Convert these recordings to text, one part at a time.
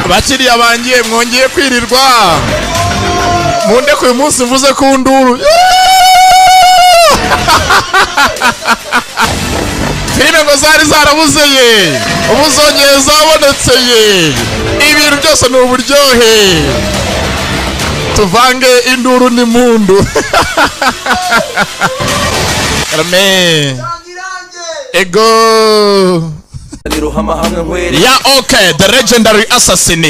Bakiriya bangiye, mwongeye kwirirwa. Munde ku uyu munsi mvuze ku nduru. Filime ngo zari zarabuze ye, ubu zongeye zabonetse ye. Ibintu byose ni uburyohe, tuvange induru n'impundu. Karame ego. Niruhama hamwe nkwere. Ya, okay, the legendary assassin.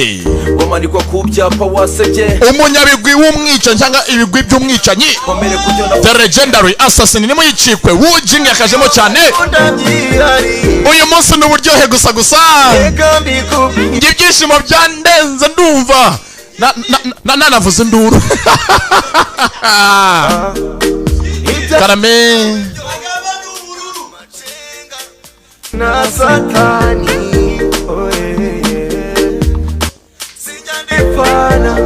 Wamanikwa ku byapa wasebye. Umunyabigwi w'umwicanyi cyangwa ibigwi by'umwicanyi. Komere kubyo na. The legendary assassin, nimuyicikwe. Wujing yakajemo cyane. Uyu munsi ni uburyohe gusa gusa. Njye ibyishimo byandenze, ndumva nanavuze induru. Karame. Na satani, oh yeah. Sinjya ndipfana.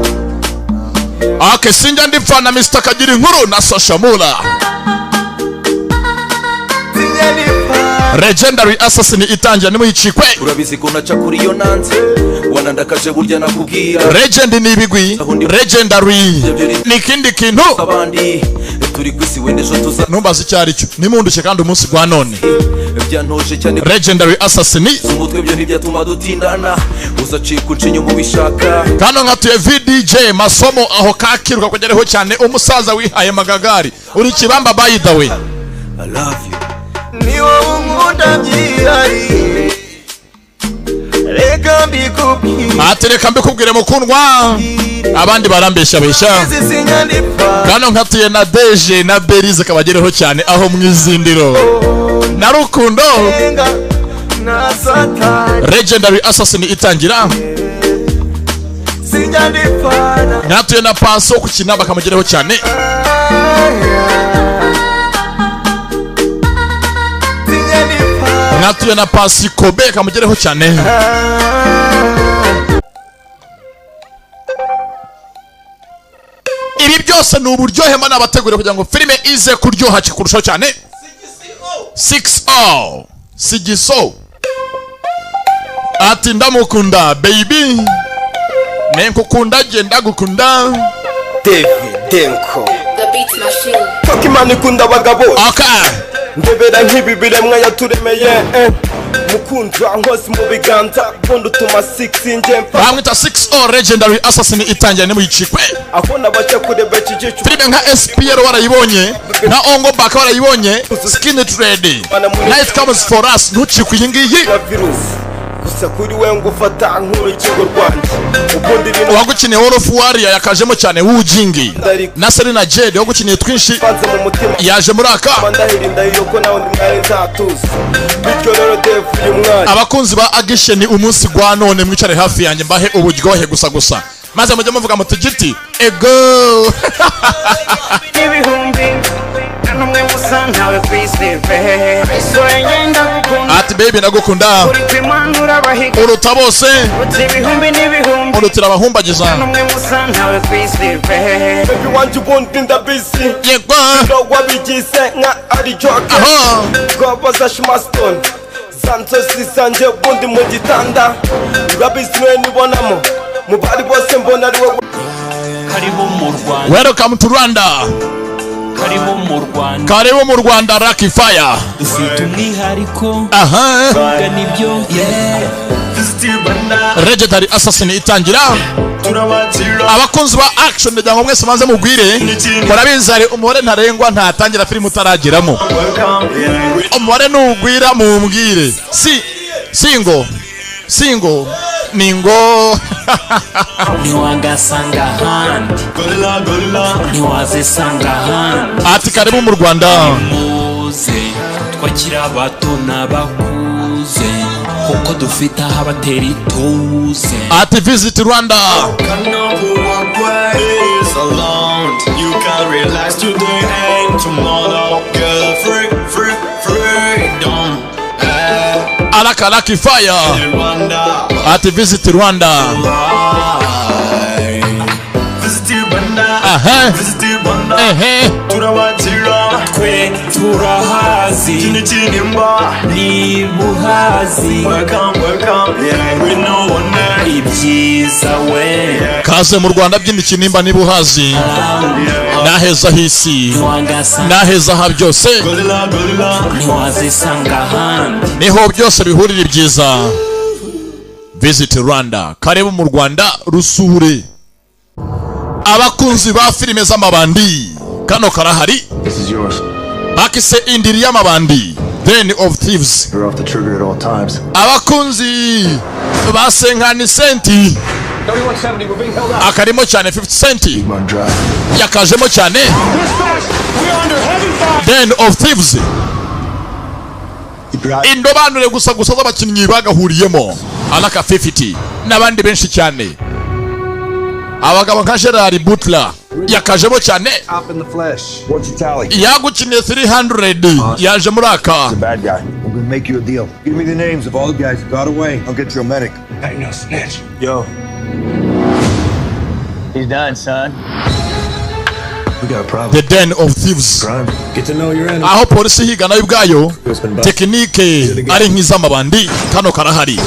Okay, sinjya ndipfana. Mr Kagira inkuru na Sashamura. Sinjya ndipfana. Legendary assassin itangira, nimuyicikwe. Urabizi ko naca kuri iyo nanze wanandakaje, burya nakubwira. Legend ni ibigwi, legendary ni ikindi kintu. Abandi turi ku isi, wenda ejo tuza. Ntumbaze icyo ari cyo, nimundushye. Kandi umunsi gwa none Byantoje cyane. Legendary assassin. Umutwe ibyo ntibyatuma dutindana, uzacika unca inyuma ubishaka. Kano nkatuye VDJ masomo aho kakiruka kugeraho cyane. Umusaza wihaye magagari, uri kibamba, by the way. I love you. Ni wowe unkunda byihariye, reka mbikubwire. Ati reka mbikubwire mukundwa, abandi barambeshabeshya. Izi sinjya ndipfana. Kano nkatuye na Deje na Berize, kabagereho cyane aho mu izindiro na Rukundo. Senga na satani. Legendary assassin itangira. Sinjya ndipfana. Nkatuye na Paso ku Kinamba, kamugeraho cyane. Sinjya ndipfana. Nkatuye na Pasi Kobe, kamugereho cyane. Ibi byose ni uburyohe mba nabateguriye kugira ngo filime ize kuryoha kurushaho cyane. 6 sigiso ati ndamukunda baby, nenkukunda jye ndagukunda. David Denko. The Beat Machine. Fuck, Imana ikunda abagabo. Okay. Ndebera nk'ibi biremwa yaturemeye, eh. Mukunzi wa nkozi mu biganza, bundi utuma six njye mfa. Bamwita 6 legendary assassin itangira, nimuyicikwe. Aho nabasha kureba iki gicu. Filime nka SPR warayibonye, nka Ongo Back warayibonye, Skin Trade, Night Comes for Us, ntucikwe iyi ngiyi. Ya virusi gusa kuri we ngufata nk'urukingo rwanjye, ubundi ibintu. Uwagukiniye Wall of Warrior yakajemo cyane, Wujingi na Serena Jade wagukiniye twinshi mvanze mu mutima. yaje muri aka. Ndahira indahiro ko nawe ndi mwari nzatuza, bityo rero Dave, uyu mwanya. Abakunzi ba agisheni, umunsi gwa none mwicare hafi yanjye mbahe uburyohe gusa gusa, maze mujye muvuga muti giti ego. N'ibihumbi nta n'umwe musa ntawe ku isi pe, isore ndagukunda. Ati baby ndagukunda. Uri kwimana urabahiga. Uruta bose. Uti ibihumbi n'ibihumbi. Urutira abahumbagiza. Nta n'umwe musa ntawe ku isi pe. Baby wanjye, ubundi ndabizi. Yego. Wabigize nka ari joke. Aha. Twabaza shimasitoni za nzozi zanjye, ubundi mu gitanda urabizi niwe nibonamo mu bari bose, mbona ari wowe. Karibu mu Rwanda. Welcome to Rwanda. Karibu mu Rwanda. Karibu mu Rwanda, Lucky Fire. Dufite umwihariko. Aha. Vuga nibyo. Legendary assassin itangira. Abakunzi ba action, ndagira ngo mwese maze mugwire. Murabizi hari umubare ntarengwa ntatangira filime utarageramo. Umubare nugwira mumbwire. Si singo singo ningo. Ntiwagasanga ahandi, ntiwazisanga ahandi. Ati karibu mu Rwanda. Muze twakira abato n'abakuze, kuko dufite aho abatera ituze. Ati visit Rwanda. You can relax today and tomorrow. Girl, free, free, freedom. Eh, Alaka Lucky Fire. Rwanda. Ati visit Rwanda. Visit Rwanda. Aha. Visit Rwanda. Ehe. Turabakira. Twe Turahazi. Kinimba. Niba uhazi. Welcome, welcome, yeah, we know one name. Ibyiza we. Kaze mu Rwanda, byina ikinimba niba uhazi, naheza h'isi, naheza ha byose. Gorilla, gorilla. Ntiwazisanga ahandi. Niho byose bihurira ibyiza. Visit Rwanda, karibu mu Rwanda, rusure. Abakunzi ba filime z'amabandi, kano karahari. This is yours. Bakise Indiri y'Amabandi, Den of Thieves. You're off the trigger at all times. Abakunzi ba Senkani Senti, akarimo cyane. 50 Cent yakajemo cyane. Den of Thieves, indobanure gusa gusa z'abakinnyi bagahuriyemo, alaka 50 n'abandi benshi cyane. Abagabo nka Gerard Butler yakajemo cyane. Up in the flesh. What's your tally? Yagukiniye 300, yaje muri aka. The bad guy. I'm gonna make you a deal. Give me the names of all the guys who got away. I'll get you a medic. Ain't no snitch. Yo. He's done, son. We got a problem. The Den of Thieves. Crime. Get to know your enemy. Aho polisi ihiga nayo ubwayo, tekinike ari nk'iz'amabandi. Kano karahari.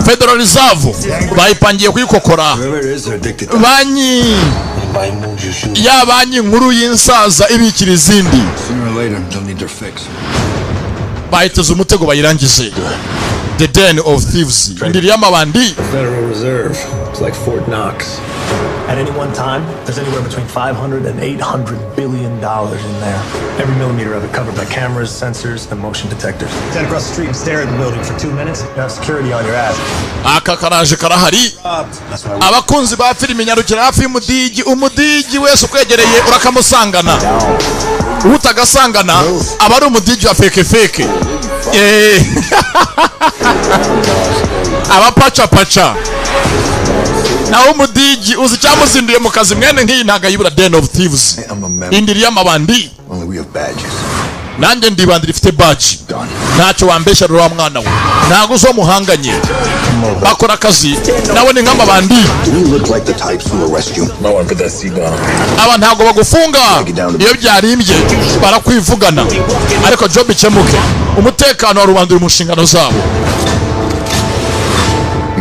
Federal Reserve bayipangiye kuyikokora. Whoever it is, they're addicted. Banki Anybody moves your shoe. Ya banki nkuru y'insaza ibikira izindi. Sooner or later, they'll need their fix. Bayiteze umutego bayirangize. The Den of Thieves, indiri y'amabandi. Federal Reserve. It's like Fort Knox. At any one time, there's anywhere between 500 and $800 billion in there. Every millimeter of it covered by cameras, sensors, and motion detectors. Stand across the street and stare at the building for 2 minutes, you have security on your ass. Aka karaje, karahari. That's why we Abakunzi ba filime, nyarukira hafi y'umudigi. Umudigi wese ukwegereye urakamusangana, utagasangana aba ari umudigi wa fake fake. Abapacapaca naho umudigi uzi icyamuzinduye mu kazi, mwene nk'iyi ntabwo ayibura. Den of Thieves, I'm a member. indiri y'amabandi. Only we have badges. Nanjye ndibandira ifite badge, ntacyo wambeshya rero wa mwana we, ntabwo uzi uwo muhanganye. Bakora akazi nawe ni nk'amabandi. Do we look like the types who arrest you? No one put that seatbelt on. Aba ntabwo bagufunga, iyo byarimbye barakwivugana, ariko job ikemuke. Umutekano wa rubanda uri mu nshingano zabo.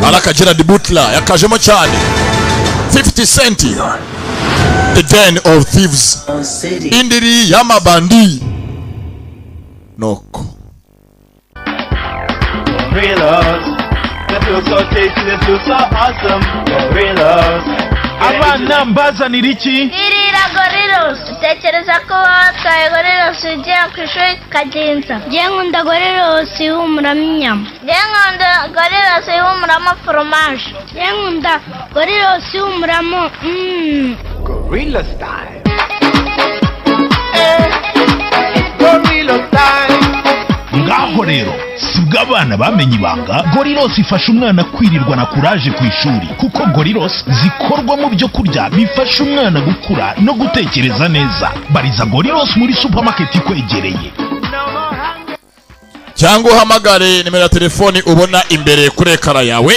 Araka Gerard Butler yakajemo cyane. 50 Cent, The Den of Thieves, indiri y'amabandi noko. Gorillas. They feel so tasty, they feel so awesome. Gorillas. Abana, mbazanira iki? Irira Gorillos. Utekereza ko watwaye Gorillos ugiye ku ishuri tukagenza. Njye nkunda Gorillos ihumuramo inyama. Njye nkunda Gorillos ihumuramo foromaje. Njye nkunda Gorillos ihumuramo. Gorilla style. Gorilla style. Ngaho rero sibwo abana bamenye ibanga. Gorillos ifasha umwana kwirirwa na kuraje ku ishuri, kuko Gorillos zikorwa mu byo kurya bifasha umwana gukura no gutekereza neza. Bariza Gorillos muri supermarket ikwegereye. Cyangwa uhamagare nimero ya telefoni ubona imbere kuri ekara yawe.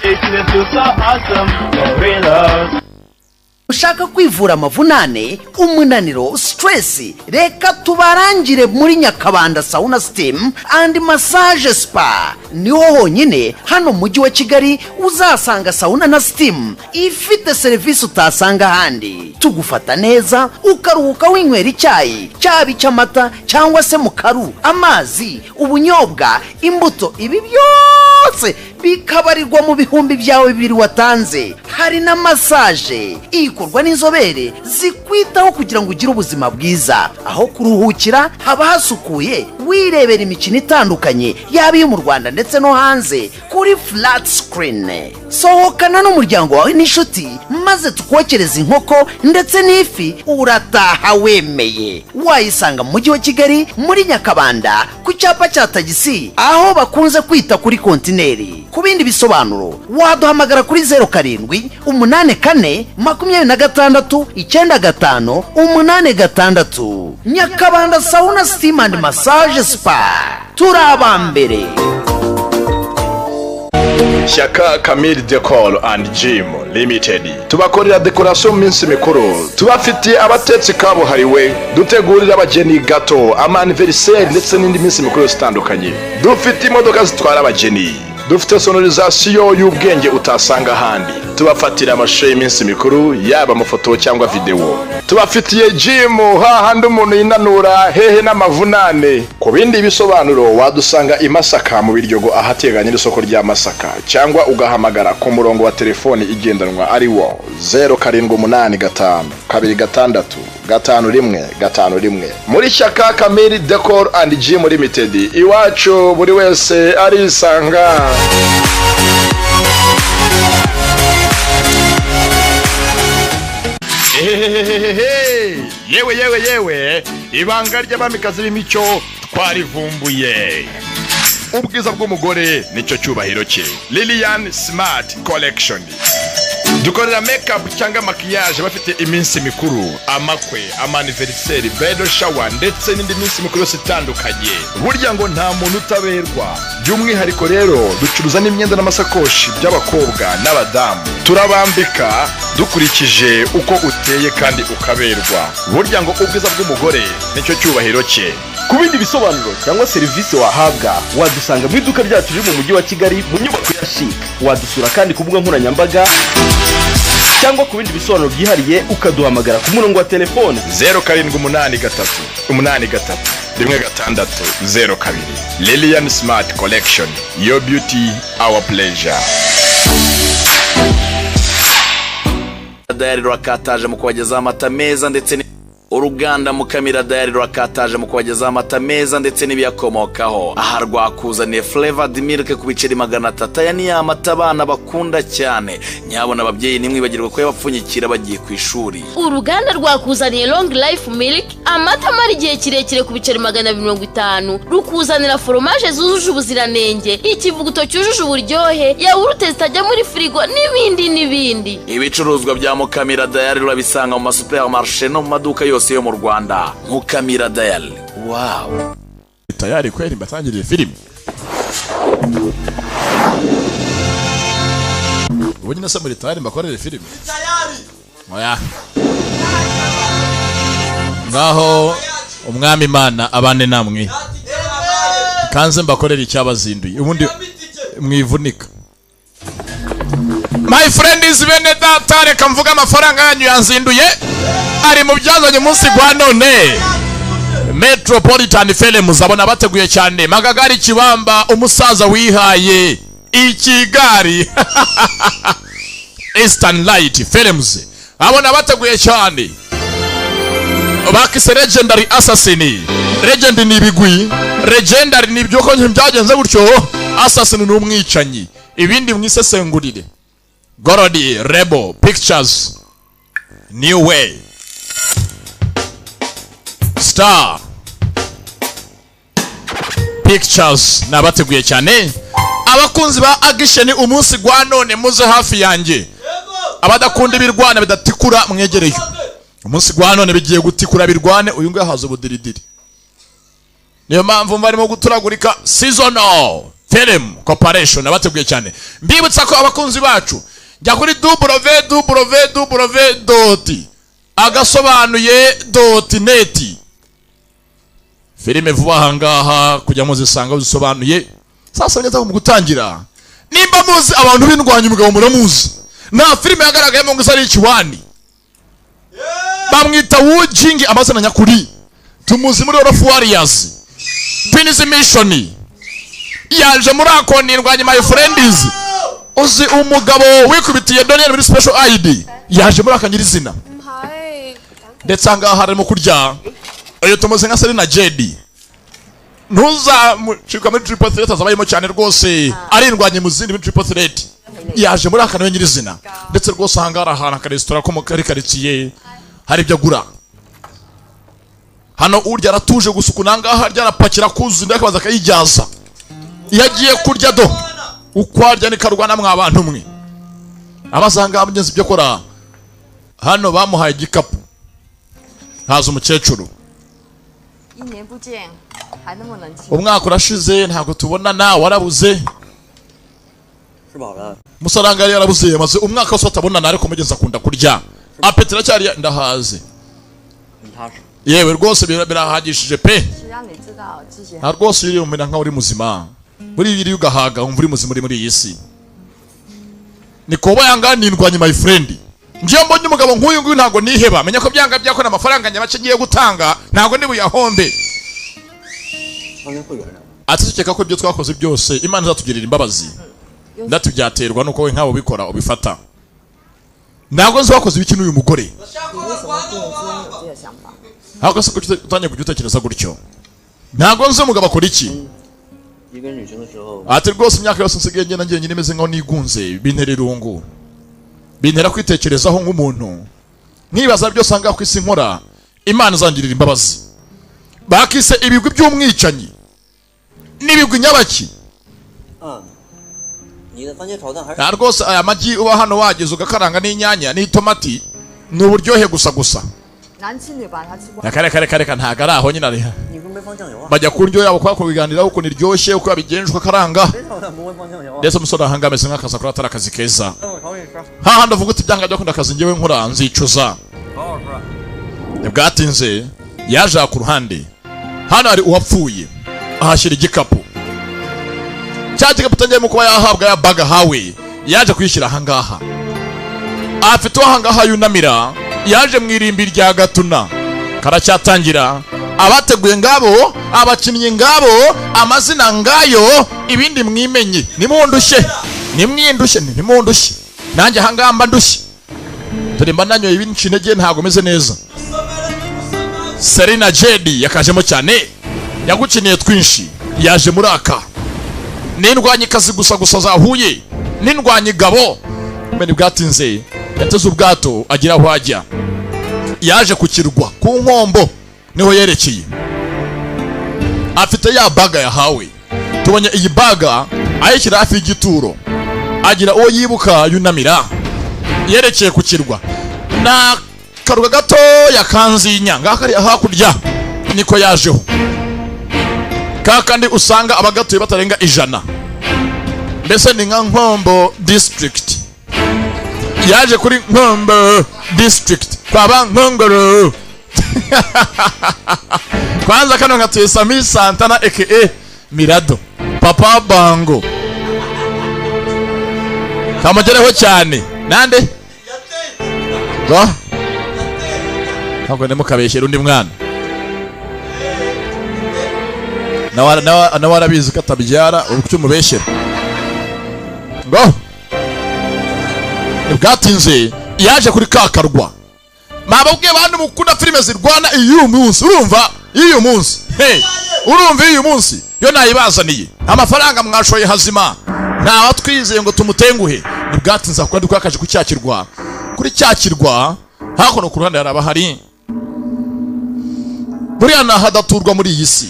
Tasty, they feel so awesome. Gorillas. Ushaka kwivura amavunane, umunaniro, stress? Reka tubarangire muri Nyakabanda Sauna Steam and Massage Spa. Niho honyine hano mu mujyi wa Kigali uzasanga sauna na steam ifite serivisi utasanga ahandi. Tugufata neza, ukaruhuka winywera icyayi, cyaba icy'amata cyangwa se mukaru, amazi, ubunyobwa, imbuto. Ibi byose bikabarirwa mu 2000 byawe watanze. Hari na massage ikorwa n'inzobere zikwitaho kugira ngo ugire ubuzima bwiza. Aho kuruhukira haba hasukuye, wirebera imikino itandukanye, yaba iyo mu Rwanda ndetse no hanze kuri flat screen. Sohokana n'umuryango wawe n'inshuti, maze tukokereza inkoko ndetse n'ifi, urataha wemeye. Wayisanga mu mujyi wa Kigali muri Nyakabanda, ku cyapa cya tagisi, aho bakunze kwita kuri kontineri. Ku bindi bisobanuro waduhamagara kuri 0784269586. Nyakabanda Sauna Steam and Massage Spa, turi abambere. Shyaka Kamil Decor and Gym. Limited. Tubakorera decoration mu minsi mikuru, tubafitiye abatetsi kabuhariwe, dutegurira abageni gâteau, ama anniversaire ndetse n'indi minsi mikuru yose itandukanye. Dufite imodoka zitwara abageni, dufite sonorisation y'ubwenge utasanga ahandi, tubafatira amashusho y'iminsi mikuru, yaba amafoto cyangwa videwo. Tubafitiye gym hahandi umuntu yinanura, hehe n'amavunane. Ku bindi bisobanuro wadusanga i Masaka mu Biryogo, ahateganye n'isoko rya Masaka, cyangwa ugahamagara ku murongo wa telefoni igendanwa ari wo 0785 26 51 51. Muri Shyaka Kamiri Decor and Gym Limited, iwacu buri wese arisanga. Ehehehehe! Yewe yewe yewe, ibanga ry'abamikazi b'imico twarivumbuye. Ubwiza bw'umugore nicyo cyubahiro cye. Lilian Smart Collection, dukorera makeup cyangwa maquillage bafite iminsi mikuru, amakwe, ama anniversaire, bridal shower ndetse n'indi minsi mikuru yose itandukanye. Burya ngo nta muntu utaberwa. By'umwihariko rero ducuruza n'imyenda n'amasakoshi by'abakobwa n'abadamu. Turabambika dukurikije uko uteye kandi ukaberwa. Burya ngo ubwiza bw'umugore nicyo cyubahiro cye. Ku bindi bisobanuro cyangwa serivisi wahabwa, wadusanga mu iduka ryacu riri mu Mujyi wa Kigali mu nyubako ya CHIC. Wadusura kandi ku mbuga nkoranyambaga, cyangwa ku bindi bisobanuro byihariye ukaduhamagara ku murongo wa telefone 0783 83 16 02. Lilian Smart Collection, your beauty, our pleasure. Dairy rurakataje mu kubagezaho amata meza ndetse uruganda Mukamira Dairy rurakataje mu kubagezaho amata meza ndetse n'ibiyakomokaho. Aha rwakuzaniye flavored milk ku biceri 300. Aya ni ya mata abana bakunda cyane. Nyabona ababyeyi, ntimwibagirwe kuyabapfunyikira bagiye ku ishuri. Uruganda rwakuzaniye Long Life Milk, amata amara igihe kirekire ku biceri 250. Rukuzanira foromaje zujuje ubuziranenge, ikivuguto cyujuje uburyohe, yawurute zitajya muri firigo n'ibindi n'ibindi. Ibicuruzwa bya Mukamira Dairy urabisanga mu masupermarché no mu maduka yose yo mu Rwanda. Mukamira Dairy, wow. Tayari kweli mbatangiriye filime? Ubu nyine se muri tayari mbakorere filime? Oya, ngaho umwami Imana abane namwe. Kanze mbakorere icyabazinduye, ubundi mwivunika. My friend is bene data, reka mvuga amafaranga yanyu yanzinduye ari mu byazanye umunsi gwa none. Metropolitan Films abona bateguye cyane. Magagari Kibamba, umusaza wihaye ikigari. Eastern Light Films abona bateguye cyane, bakise Legendary Assassin. Legend ni ibigwi, legendary ni ibyo ko byagenze gutyo, assassin ni umwicanyi, ibindi mwisesengurire. Gorody Rebel Pictures, New Way Star Pictures nabateguye cyane. Abakunzi ba action, umunsi gwa none muze hafi yanjye. Abadakunda ibirwana bidatikura, mwegereye. Umunsi gwa none bigiye gutikura, birwane. Uyu nguyu haza ubudiridiri, niyo mpamvu barimo guturagurika. Seasonal Film Corporation nabateguye cyane. Mbibutsa ko abakunzi bacu, jya kuri www.agasobanuye.net. Filime vuba aha ngaha kujya muzisanga zisobanuye. Sasa ngeze mu gutangira, nimba muzi abantu b'indwanya, umugabo muramuzi, nta filime yagaragayemo ngo ari ikiwani. Bamwita Wu Jing, amazina nyakuri. Tumuzi muri Wolf Warriors, Twins Mission, yaje muri akoni indwanya. My friends, uzi umugabo wikubitiye Daniel muri Special ID, yaje muri akanyirizina. Ndetse ahangaha harimo kurya. Uyu tumuzi nka Serena Jedi, ntuzamucika muri Triple Threat, azabayemo cyane rwose, arindwanye mu zindi muri Triple Threat. Yaje muri aka nawe nyirizina. Ndetse rwose ahangaha hari ahantu akaresitora ko muri karitsiye, hari ibyo agura hano. Urya aratuje gusa, ukuntu ahangaha arya arapakira kuzuza undi akabanza akayijyaza. Iyo agiye kurya do uko arya niko arwana. Mwa bantu mwe, abaza ahangaha mugenzi ibyo akora hano, bamuhaye igikapu. Haza umukecuru. 一年不见，还那么冷清。 Umwaka urashize ntabwo tubonana, warabuze. 吃饱了。 Musaranga yari yarabuze, maze umwaka wose batabonana, ariko mugezi akunda kurya, appétit iracyari, ndahaze. 很踏实。 Yewe rwose birahagishije pe. 是让你知道自己 Nta rwose, iyo umera nkaho uri muzima muri biriya ugahaga, wumva uri muzima uri muri iyi si. Ni koba yanga nindwanye, my friend. Ngiyo mbonye umugabo nk'uyu nguyu ntabwo niheba, menya ko byanga byakora amafaranga nyabake ngiye gutanga ntabwo ndi buyahombe. 上天会原谅。 Ati tukeka ko ibyo twakoze byose Imana izatugirira imbabazi, ndati byaterwa nuko we nkawe ubikora ubifata. Ntabwo nzi wakoze ibiki n'uyu mugore. 你为什么突然之间有这个想法？ Ntabwo se kuki utangiye kujya utekereza gutyo? Ntabwo nzi umugabo akora iki. 一个人旅行的时候， Ati rwose imyaka yose nsigaye ngenda njyenyine imeze nkaho nigunze, bintera irungu, bintera kwitekerezaho nk'umuntu, nkibaza byose ahangaha ku isi nkora, Imana izangirira imbabazi. Bakise ibigwi by'umwicanyi n'ibigwi nyabaki. 嗯，你的番茄炒蛋还是 Nta rwose, aya magi uba hano wageze ugakaranga n'inyanya n'itomati ni uburyohe gusa gusa. 男吃女把它吃光。 Reka reka reka reka, ntabwo ari aho nyine ari. 你是不是没放酱油啊？ Bajya ku ndyo yabo kwa kubiganiraho ukuntu iryoshye, uko babigenje, uko akaranga. 谁炒蛋不会放酱油啊？ Ndetse umusore ahanga ameze nk'akazi akora atari akazi keza. 待会儿炒给你吃， Hahandi uvuga uti byanga byakunda akazi ngewe nkora nzicuza. 好好吃。 Ntibwatinze yaje aha ku ruhande, hano hari uwapfuye, ahashyira igikapu. Cya gikapu utangiyemo kuba yahabwa ya baga hawe, yaje kuyishyira ahangaha, afite uwo ahangaha yunamira. Yaje mu irimbi rya Gatuna, karacyatangira. Abateguye ngabo, abakinnyi ngabo, amazina ngayo, ibindi mwimenye. Nimundushye, nimwindushye, nimundushye nanjye ahangaha mba ndushye. Dore mba nanyoye ibinci intege, ntabwo meze neza. Serena Jedi yakajemo cyane, yagukiniye twinshi. Yaje muri aka n'indwanyikazi gusa gusa zahuye n'indwanyi gabo. Mbere bwatinze yateze ubwato agira aho ajya, yaje ku kirwa ku nkombo niho yerekeye, afite ya baga yahawe. Tubonye iyi baga ayishyira hafi y'igituro, agira uwo yibuka yunamira. Yerekeye ku kirwa na karuga gatoya kanzinya ngaka kari hakurya, niko yajeho kakandi usanga abagatuye batarenga 100, mbese ni nka Nkombo district. Yaje kuri Nkombo district kwa ba Nkongoro. Kwanza kano nkatuye Sami Santana aka Mirado Papa Bango, kamugereho cyane nande go ntabwo ndimukabeshyera undi mwana nawe arabizi ko atabyara, ubu kuki umubeshyera ngo ntibwatinze yaje kuri ka karwa. Mwababwiye bantu mukunda filime zirwana, iy'uyu munsi urumva, iy'uyu munsi hey, urumva iy'uyu munsi yo nayibazaniye. Amafaranga mwashoye hazima, ntawatwizeye ngo tumutenguhe. Ntibwatinze akora twakaje ku cya kirwa. Kuri cya kirwa hakuno ku ruhande haraba hari buriya ni ahadaturwa muri iyi si,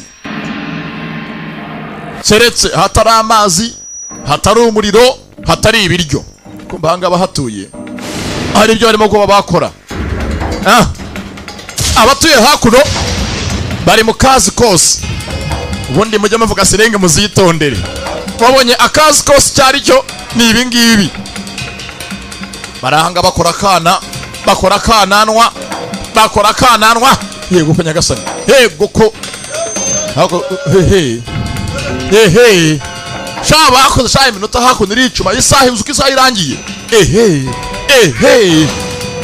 keretse hatari amazi, hatari umuriro, hatari ibiryo. Kumva ahangaha bahatuye hari ibyo barimo kuba bakora. Abatuye hakuno bari mu kazi kose. Ubundi mujye muvuga sirenge muzitondere, wabonye akazi kose cyari cyo ni ibi ngibi. Barahanga bakora akana, bakora akananwa, bakora akananwa. Yego ko nyagasani, yego ko hako hehe ehe sha bakoze sha iminota hakuno iricuma, isaha uzuka isaha irangiye. Ehe ehe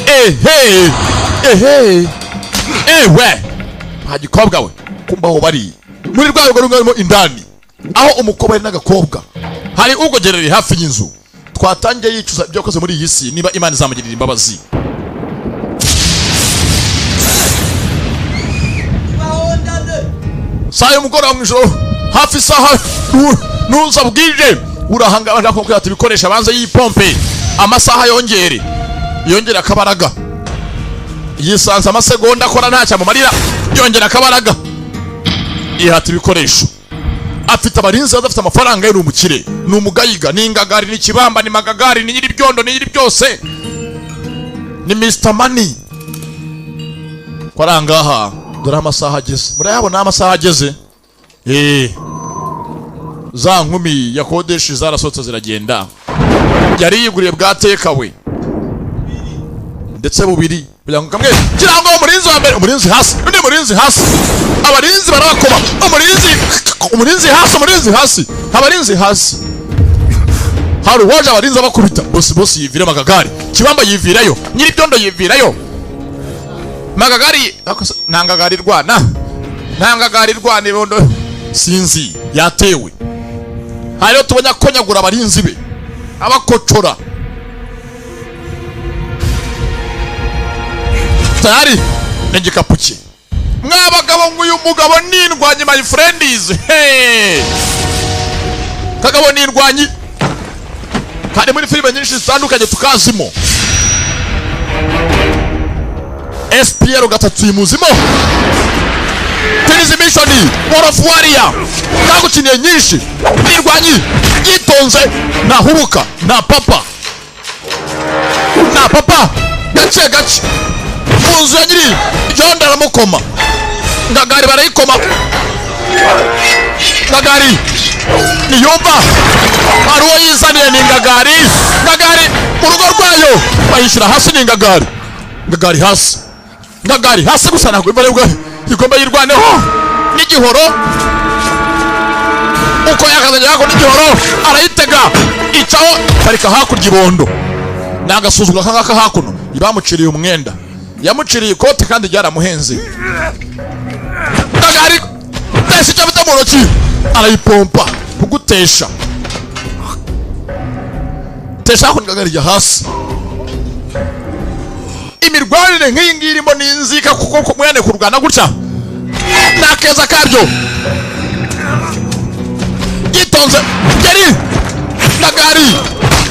ehe ehe ewe nta gikobwa we. Kumba aho bari muri rwa rugo rumwe harimo indani, aho umukobwa ari n'agakobwa, hari ugogerera hafi y'inzu. Twatangiye yicuza ibyo yakoze muri iyi si, niba Imana izamugirira imbabazi. Saa y'umugoroba mu ijoro hafi isaha nuza bwije, urahanga abashaka ko ibikoresho abanza yipompe amasaha yongere yongera akabaraga, yisanze amasegonda akora ntacyo amumarira, yongera akabaraga, ihata ibikoresho. Afite abarinzi, adafite amafaranga, yari umukire, ni umugayiga, ni ingagari, ni kibamba, ni magagari, ni nyiri byondo, ni nyiri byose, ni Mr Money. Ko ari ahangaha dore amasaha ageze, murayabona amasaha ageze. Za nkumi yakodeshe zarasohotse ziragenda. Yari yiguriye bwa takeaway ndetse bubiri, kugira ngo kamwe kirango. Umurinzi wa mbere, umurinzi hasi, undi murinzi hasi, abarinzi barabakoma. Umurinzi, umurinzi hasi, umurinzi hasi, abarinzi hasi. Hari uwaje, abarinzi abakubita bosi. Bosi yivira magagari, kibamba yivirayo, nyiribyondo yivirayo magagari. Ntangagari irwana, ntangagari irwana ibondo sinzi yatewe. Hariyo tubonye akonyagura abarinzi be, abakocora tayari n'igikapu cye. Mwabagabo, nguyu mugabo ni indwanyi, my friends. Hey! Kagabo ni indwanyi, kandi muri filime nyinshi zitandukanye tukazimo. SPR 3 imuzimo Tenizi Mission, War of Warrior, kagukiniye nyinshi. Nirwanyi yitonze, ntahubuka, nta papa, nta papa, gake gake mu nzu ya nyiri ibyondo aramukoma. Ngagari barayikoma, ngagari niyumva hari uwo yizaniye. Ni ngagari, ngagari mu rugo rwayo bayishyira hasi. Ni ngagari, ngagari hasi, ngagari hasi gusa. Ntabwo imva aribwo igomba yirwaneho n'igihoro uko yakazanye yako n'igihoro arayitega, icaho parika hakurya ibondo. Ni agasuzuguro akangaka. Hakuno bamuciriye umwenda, yamuciriye ikote kandi ryaramuhenze. Ngagari tesha icyo afite mu ntoki, arayipompa kugutesha tesha. Hakuno ngagari ijya hasi. Imirwanire nk'iyi ngiyi irimo n'inzika, kuko mwene kurwana gutya ni akeza kabyo. Yitonze yari ngagari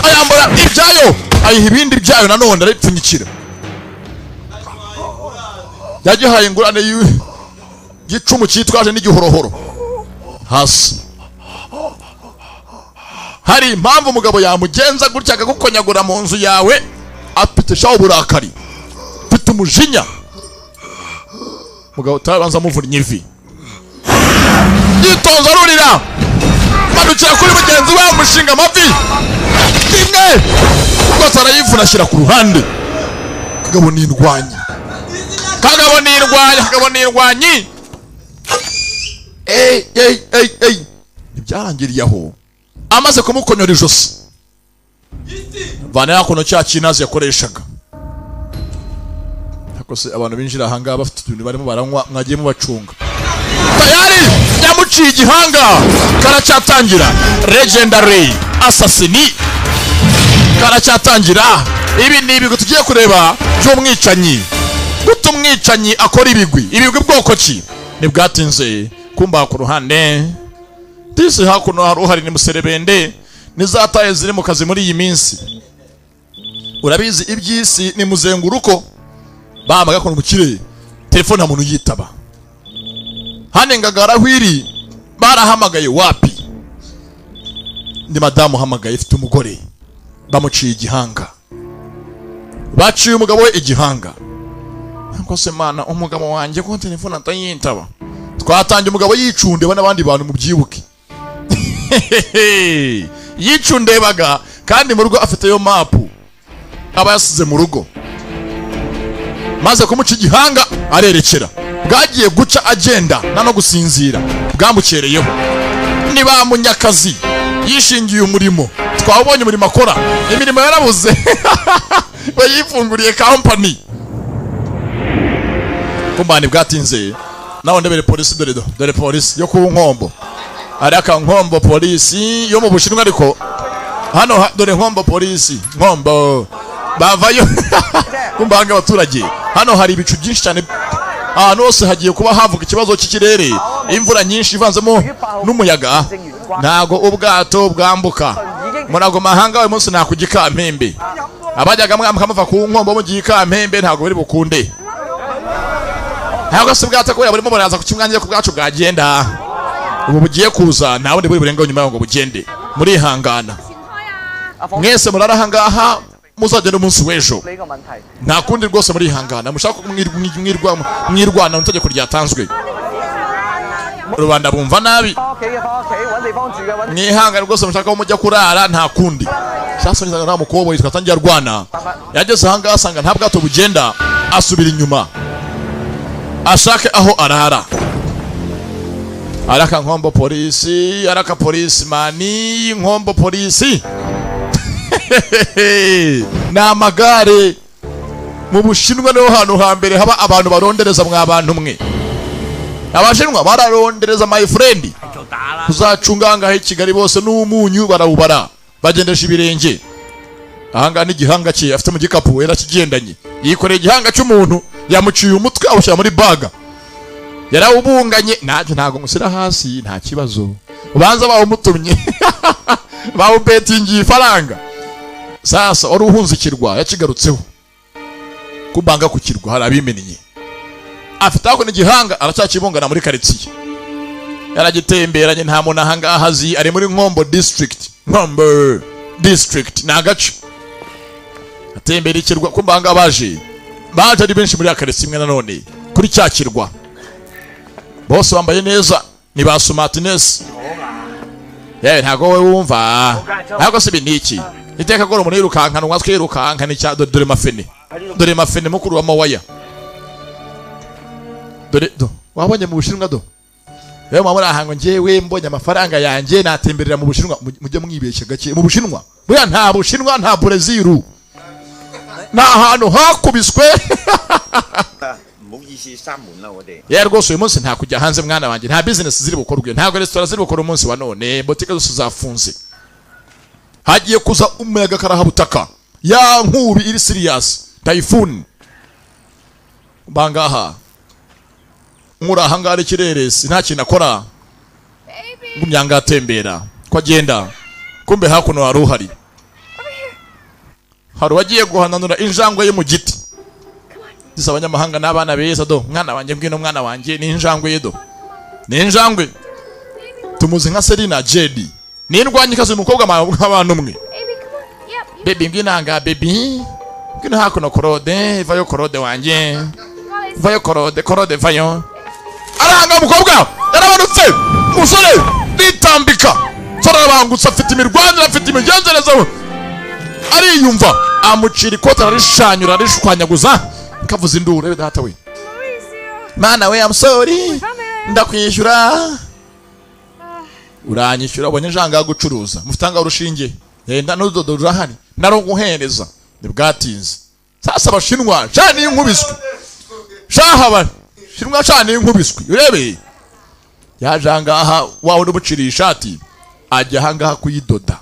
ayambura ibyayo, ayiha ibindi byayo nanone arayipfunyikira. Yagihaye ingurane y'icumu cyitwaje n'igihorohoro hasi. Hari impamvu umugabo yamugenza gutya akagukonyagura mu nzu yawe. Afite shaho uburakari, afite umujinya. Mugabo utabanza amuvunnye ivi, yitonze arurira, manukira kuri mugenzi we, amushinga amavi rimwe rwose arayivuna, ashyira ku ruhande. Kagabo ni indwanyi, kagabo ni indwanyi, kagabo ni indwanyi. Ey ey ey ey, ntibyarangiriye aho. Amaze kumukonyora ijosi, vana yakono cya kinazi yakoreshaga. Ariko se abantu binjira ahangaha bafite utuntu barimo baranywa, mwagiye mubacunga. Tayari yamuciye igihanga. Karacyatangira Legendary Assassin, karacyatangira. Ibi ni ibigwi tugiye kureba by'umwicanyi. Guta umwicanyi akora ibigwi, ibigwi bwoko ki? Ntibwatinze kumba ku ruhande disi hakuno hari uhari ni muserebende nizataye ziri mu kazi muri iyi minsi. Urabizi iby'isi ni muzenguruko. Bamaga ko mukire telefone nta muntu yitaba. Hano ngagara hwiri barahamagaye wapi? Ndi madamu uhamagaye, ifite umugore bamuciye igihanga, baciye umugabo we igihanga. Ariko se mana, umugabo wanjye ko telefone atayitaba? Twatangiye umugabo yicundeba n'abandi bantu, mubyibuke yicundebaga, kandi mu rugo afiteyo mapu aba yasize mu rugo. Maze kumuca igihanga arerekera, bwagiye guca agenda nta no gusinzira, bwamukereyeho. Ni ba munyakazi yishingiye umurimo, twabonye umurimo akora, imirimo yarabuze, we yifunguriye kampani. Kumbani bwatinze nawe ndebere polisi. Dore dore polisi yo ku Nkombo, ari aka Nkombo polisi yo mu Bushinwa. Ariko hano dore Nkombo polisi, Nkombo bavayo kumbanga abaturage. Hano hari ibicu byinshi cyane, ahantu hose hagiye kuba havuga ikibazo cy'ikirere, imvura nyinshi ivanzemo n'umuyaga, ntago ubwato bwambuka. Murago mahanga uyu munsi nakujya Ikampembe. Abajyaga mwambuka muva ku Nkombo mugiye Ikampembe, ntago biri bukunde. Ntabwo se ubwato kubera burimo buraza ku kimwange ku bwacu bwagenda, ubu bugiye kuza, nta bundi buri burenga nyuma yaho ngo bugende. Murihangana mwese, murara ahangaha, muzagenda umunsi w'ejo, nta kundi rwose, murihangana. Mushaka mwirwana mu itegeko ryatanzwe. Rubanda bumva nabi. 翻屋企嘅翻屋企，揾地方住嘅揾。 Mwihangane rwose, mushaka aho mujya kurara, nta kundi. Sasa nisanga nta mukobwa twatangiye arwana. Yageze ahangaha asanga nta bwato bugenda, asubira inyuma ashake aho arara. Araka nkombo polisi, araka polisi mani nkombo polisi ni amagare. Mu Bushinwa niho hantu hambere haba abantu barondereza. Mwa bantu mwe, Abashinwa bararondereza, my friend. Uzacunga ahangaha i Kigali bose n'umunyu barawubara, bagendesha ibirenge. Ahangaha n'igihanga cye afite mu gikapu yarakigendanye, yikoreye igihanga cy'umuntu, yamuciye umutwe awushyira muri baga, yarawubunganye. Ntacyo, ntabwo mushyira hasi, nta kibazo. Ubanza bawumutumye, bawubetingiye ifaranga. Sasa wari uhunze ikirwa yakigarutseho kubanga ku kirwa hari abimennye. Afite aho n'igihanga aracyakibungana muri karitsiye, yaragitemberanye, nta muntu ahangaha azi. Ari muri Nkombo district. Nkombo district ni agace atembera ikirwa. Kumva ahangaha baje ari benshi muri ya karitsiye imwe nanone kuri cya kirwa, bose bambaye neza, ni ba smartness. Yewe, ntabwo wowe wumva, ntabwo se ibi ni iki? Iteka ko umuntu yirukankanwa twirukankana icya dore, dore mafene, dore mafene, mukuru wa mawaya, dore do wabonye mu Bushinwa do. Rero muba muri aha ngo njyewe mbonye amafaranga yanjye natemberera mu Bushinwa. Mujye mwibeshya gake. Mu Bushinwa buriya nta Bushinwa, nta Bureziru, ni ahantu hakubiswe. 唔好意思，閂門啦，我哋。 Yewe rwose, uyu munsi nta kujya hanze mwana wanjye, nta business ziri bukorwe, ntabwo resitora ziri bukore umunsi wa none, botike zose zafunze. Hagiye kuza umuyaga karahabutaka, ya nkubi iri serious, typhoon. Bangaha nkuri ahangaha ari ikireresi, nta kintu akora, ngumyanga atembera ko agenda. Kumbe hakuno hari uhari, hari uwagiye guhananura injangwe ye mu giti. Disi abanyamahanga n'abana beza do. Mwana wanjye ngwino, mwana wanjye, ni injangwe ye do, ni injangwe. Tumuzi nka Selina Jedi, ni indwanyi kazi umukobwa nk'abantu umwe. Baby, ngwino aha, baby, ngwino hakuno. Korode vayo, Korode wanjye vayo, Korode, Korode vayo. Aranga umukobwa yaramanutse, umusore nitambika, nsore arabangutse, afite imirwanire, afite imigenzereze, ariyumva, amucira ikoti ararishanyura, arishwanyaguza, kavuza induru. Rebe data we, mana we, I'm sorry, ndakwishyura, uranyishyura. Ubonye njanga gucuruza mufitanga urushinge, yenda n'urudodo rurahari naruguhereza. Ntibwatinze sasa Abashinwa sha ni inkubiswi shaha, Abashinwa sha ni inkubiswi. Urebe yaje ahangaha, wa wundi umuciriye ishati ajya ahangaha kuyidoda.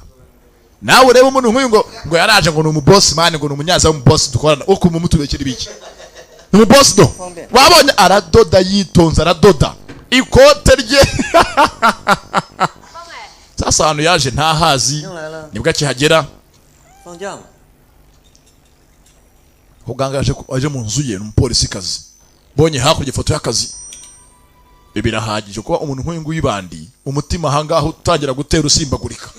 Nawe urebe umuntu nk'uyu ngo yaraje, ngo ni umubosi man, ngo ni umunyaza w'umubosi dukorana, uko mumutubekera ibiki, ni umubosi do. Wabonye aradoda yitonze, aradoda ikote rye. Sasa ahantu yaje ntahazi, nibwo akihagera. 放假嘛。 Muganga aje mu nzu ye, ni umupolisikazi. Bonye hakurya ifoto y'akazi. Ibi birahagije kuba umuntu nk'uyu nguyu bandi umutima ahangaha utangira gutera usimbagurika.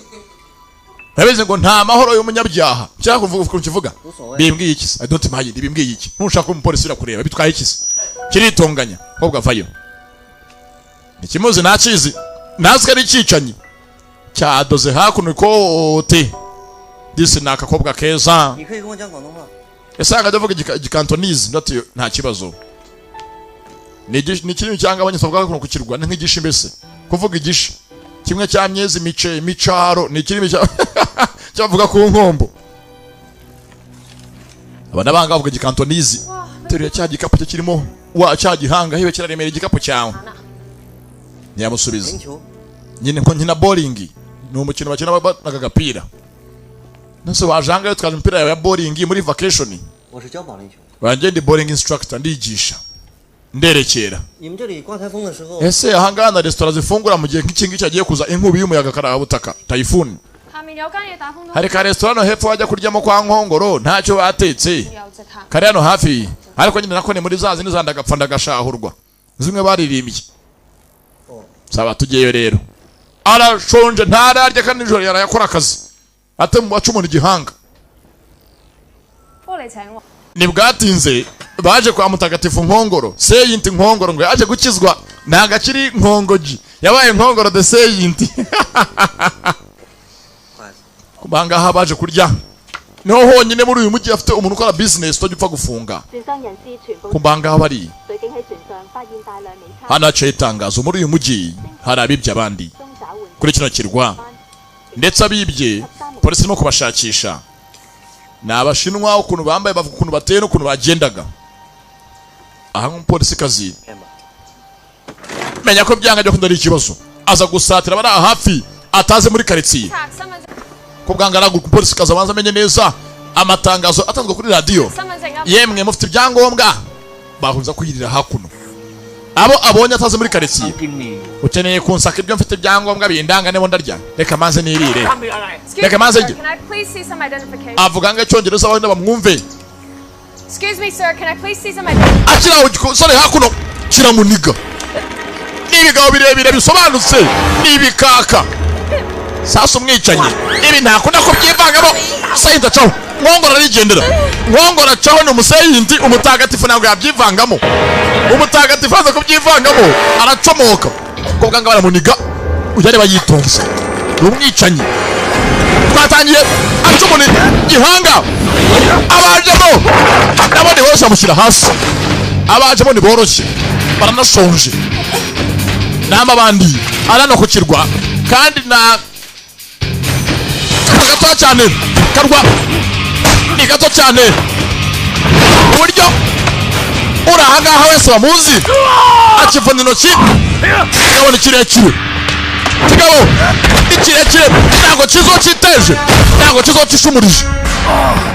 Urabizi ngo nta mahoro y'umunyabyaha. Cyangwa kuvuga ukuntu kivuga bimbwiye iki se? I don't mind, bimbwiye iki? Ntushaka ko umupolisi urakureba, bitwaye iki se? Kiritonganya kobwa vayo, ntikimuzi, ntakizi, ntazi ko ari icyicanyi cyadoze hakuno ikote. Disi ni akakobwa keza. 你可以跟我讲广东话。 Ese akajya avuga igikantonizi? Ndati nta kibazo. Ni ikirimi cyangwa abanyesabwa hakuno ku kirwa ni nk'igishi mbese, kuvuga igishi kimwe cya myezi mice micaro, ni ikirimi cya cyavuga ku nkombo. Aba n'abanga bavuga igikantonizi. Teruye cya gikapu cye kirimo wa cya gihanga hiwe, kiraremera igikapu cyawe. Ntiyamusubiza. Nyine ko nkina bowling, ni umukino bakina banaga agapira. Nose wajanga twaje umupira yawe ya bowling muri vacation? 我是教保龄球。 Wanjye ndi bowling instructor, ndigisha, nderekera. 你们这里刮台风的时候， Ese ahangaha na resitora zifungura mu gihe nk'iki ngiki hagiye kuza inkubi y'umuyaga karabutaka, typhoon? 下面有間嘢打風都 Hari ka resitora hano hepfo wajya kuryamo kwa Nkongoro, ntacyo batetse, kari hano hafi, ariko nyine nako ni muri za zindi za ndagapfa ndagashahurwa zimwe baririmbye. Saba tugiyeyo rero. Arashonje, ntararya kandi nijoro yarayakora akazi ate mu baca umuntu igihanga. 幫你請喎。 Ntibwatinze baje kwa mutagatifu Nkongoro, Saint Nkongoro, ngo yaje gukizwa. Ntabwo akiri Nkongoji, yabaye Nkongoro the Saint. Kubangaha baje kurya niho honyine muri uyu mujyi afite umuntu ukora business utajya upfa gufunga. 船上人士全部 Kumbangaha bari 水警喺船上發現大量美鈔， hano haciye itangazo: muri uyu mujyi hari abibye abandi kuri kino kirwa, ndetse abibye polisi irimo kubashakisha. Ni Abashinwa, ukuntu bambaye, bavuga ukuntu bateye n'ukuntu bagendaga. Aha nk'umupolisikazi menya ko byanga byo ari ikibazo, aza gusatira abari aha hafi ataze muri karitsiye ko bwanga araguka. Umupolisikazi abanza amenye neza amatangazo atanzwe kuri radiyo. Yemwe, mufite ibyangombwa? Bahunza kwirira hakuno abo abonye ataze muri karitsiye. Ukeneye kunsaka ibyo mfite ibyangombwa bindanga nibo ndarya, reka maze nirire. Excuse Reka me, maze sir, njye. can I please see some identification? Avuga ngo icyongereza abandi bamwumve. Excuse me, sir, can I please see some identification? Akiri aho, igisore hakuno kiramuniga. Ni ibigabo birebire bisobanutse, ni ibikaka. Sasa umwicanyi ibi ntakunda kubyivangamo. Sayindi acaho, Nkongoro arigendera. Nkongoro acaho, ni umusayindi umutagatifu, ntabwo yabyivangamo. Umutagatifu aza kubyivangamo aracomoka ko bwanga baramuniga. Ujya areba yitonze, ni umwicanyi. Twatangiye aca umuntu gihanga. Abajemo nabo ni boroshye, bamushyira hasi. Abajemo ni boroshye, baranashonje n'amabandi arano ku kirwa, kandi na karwa gatoya cyane, karwa ni gato cyane, uburyo uri ahangaha wese bamuzi. Akivuna intoki, kigabo ni kirekire, kigabo ni kirekire, ntabwo kizo cyiteje, ntabwo kizo cyishumurije.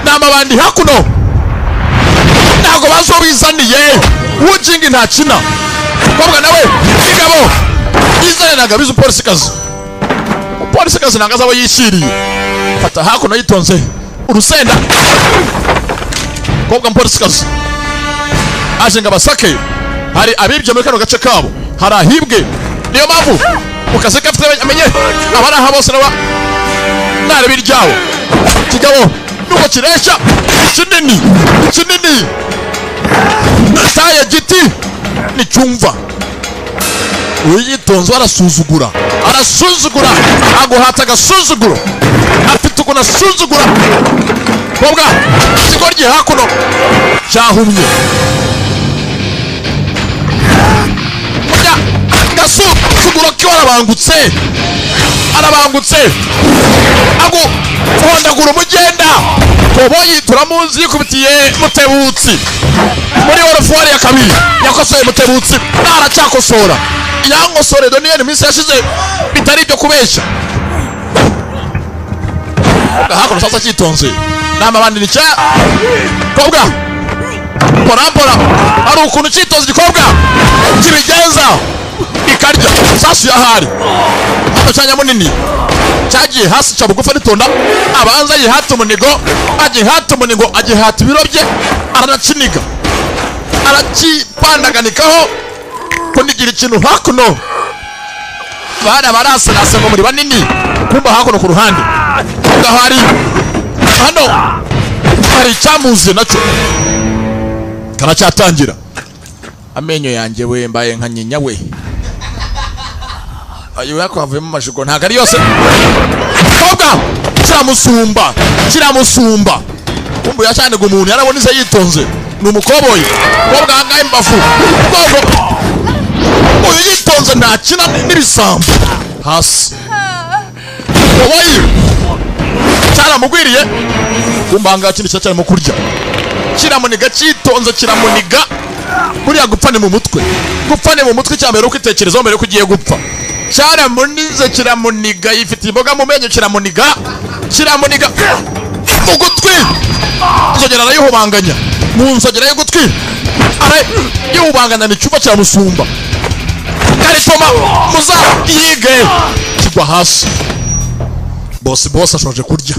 Ni amabandi hakuno, ntabwo bazi uwo bizaniye. Wujingi ntakina, umukobwa nawe kigabo yizane, ntabwo abizi. Umupolisikazi, umupolisikazi ntabwo azi abo yishyiriye. Fata hakuno yitonze urusenda. Umukobwa mupolisikazi aje ngo abasake. Hari abibye muri kano gace kabo, hari ahibwe, niyo mpamvu mu kazi ke afite amenye abari aha bose naba nareba iryabo. Kigabo nuko kiresha kinini kinini taye giti nicyumva uyitonze arasuzugura, arasuzugura, aguhata agasuzuguro, afite ukuntu asuzugura. Kobwa ikigoryi hakuno cyahumye kurya gasuzuguro kiwe, arabangutse, arabangutse, aguhondagura umugenda. Koboyi turamuzi, yikubitiye Mutebutsi muri orufuwari ya kabiri, yakosoye Mutebutsi, naracyakosora yankosore Doniyeli iminsi yashize, bitari ibyo kubeshya. Hakuno sasa cyitonze n'amabandi ni cya kobwa porampora, hari ukuntu cyitonze igikobwa kibigenza ikarya sasu yahari hano. Cyanya munini cyagiye hasi ca bugufi, aritonda, abanza yihata umunigo, agihata umunigo, agihata ibiro bye, aranakiniga, arakipandaganikaho kunigira ikintu hakuno. Bana barasarasa ngo muri banini, kumba hakuno ku ruhande gahari hano hari icyamuze nacyo karacyatangira. Amenyo yanjye we, mbaye nka nyinya we. Ayo yako havuyemo amajigo, ntabwo ari yose. Kobwa kiramusumba, kiramusumba. Kumbu yacaniga umuntu yaraboneze yitonze, ni umukoboyi. Kobwa ahangaha imbavu bwoko uyu yitonze ntakina n'ibisambo hasi. Koboyi cyaramugwiriye. Kumba ahangaha kindi cyacyarimo kurya, kiramuniga cyitonze, kiramuniga. Buriya gupfa ni mu mutwe, gupfa ni mu mutwe. Icya mbere ukwitekerezaho mbere yuko ugiye gupfa. Cyaramunize, kiramuniga, yifitiye imboga mu menyo, kiramuniga, kiramuniga mu gutwi, inzogera arayihubanganya mu nzogera y'ugutwi, arayihubanganya ni icyumba kiramusumba. Karitoma muza yige kigwa hasi. Bosi bosi ashoje kurya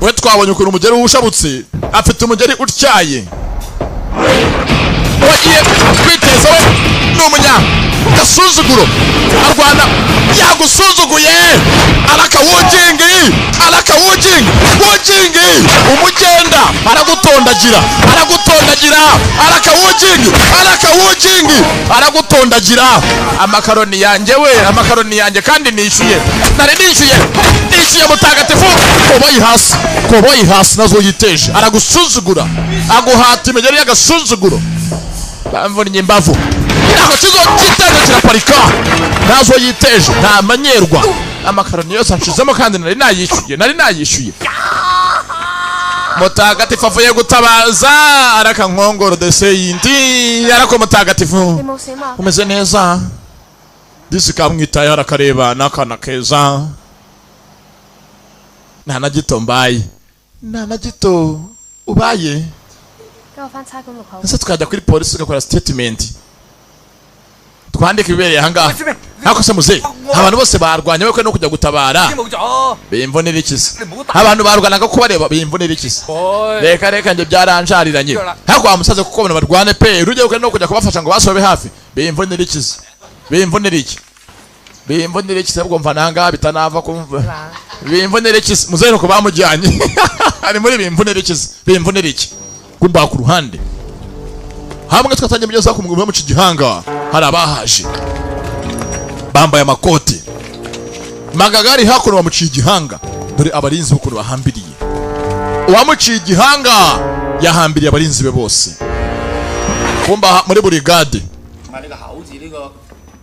we. Twabonye ukuntu umugeri ushabutse, afite umugeri utyaye wagiye kwiteza. We ni umunya gasuzuguro, arwana yagusuzuguye. Arakawujingi, arakawujingi, wujingi umugenda. Aragutondagira, aragutondagira, arakawujingi, arakawujingi, aragutondagira. Amakaroni yanjye we, amakaroni yanjye! Kandi nishyuye, nari nishyuye, nishyuye. Mutagatifu, koboyi hasi, koboyi hasi, nazo yiteje. Aragusuzugura, aguhata imigeri y'agasuzuguro. Bamvunnye imbavu. Ntabwo kizo cyiteje, kiraparika, ntazo yiteje, ntamanyerwa. Amakaroni yose anshizemo kandi nari nayishyuye, nari nayishyuye. Mutagatifu avuye gutabaza, araka nkongoro dese yindi arako. Mutagatifu, 你冇事嘛？ umeze neza? Disi kamwitayeho, arakareba n'akana keza. Nta na gito mbaye, nta na gito ubaye. 跟我翻差館錄口。 Ese tukajya kuri polisi tugakora statement, twandika ibibereye ahangaha? Ntako se muze, abantu bose barwanye bakwiye no kujya gutabara. 冇咗。 Bimvunira ikisi, abantu barwanaga kubareba, bimvunira ikisi. Reka reka, njye byaranjariranye. Ariko wa musaza, kuko abantu barwane pe, urujya ukwiye no kujya kubafasha ngo basobe hafi. Bimvunira ikisi, bimvunira iki, bimvunira ikisi? Ahubwo mva nangaha bitanava kumva. Bimvunira ikisi muzehe, nuko bamujyanye ari muri bimvunira ikisi, bimvunira iki. Kumba ku ruhande hamwe twatangiye mugeza ku mugabo mu gihanga, hari abahaje bambaye amakoti magagari hakuno, bamuciye igihanga. Dore abarinzi b'ukuntu bahambiriye. Uwamuciye igihanga yahambiriye abarinzi be bose. Kumba muri burigade 唔係你個口字呢個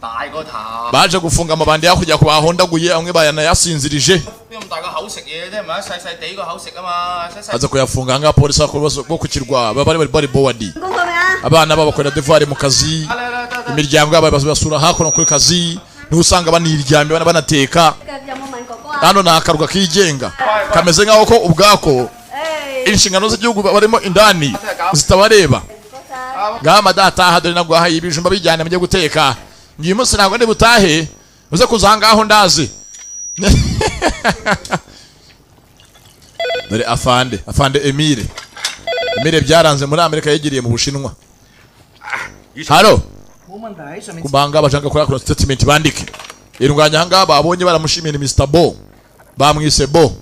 大個頭， baje gufunga amabandi hakurya ku bahondaguye, amwe bayanayasinzirije. 邊咁大個口食嘢啫？唔係細細地個口食啊嘛，細細。 Aza kuyafunga ahangaha. Polisi bo ku kirwa baba bari bowadi, abana babo bakorera devoir mu kazi, imiryango yabo basura hakuno kuri kazi, niho usanga baniryamye banateka. 有冇問哥哥啊？ Hano ni akarwa kigenga kameze nk'aho ko ubwako inshingano z'igihugu barimo indani zitabareba. Ngaha madataha, dore nagwahaye ibijumba, bijyane mujye guteka. Uyu munsi ntabwo ndi butahe, uze kuza ahangaho ndazi. Dore afande, afande Emile. Emile byaranze muri Amerika, yigiriye mu Bushinwa. Halo. 冇問題喺上面。 Kubanga bashaka kuri statement bandike irwanya ahangaha babonye, baramushimiye. Ni Mr Bo, bamwise Bo.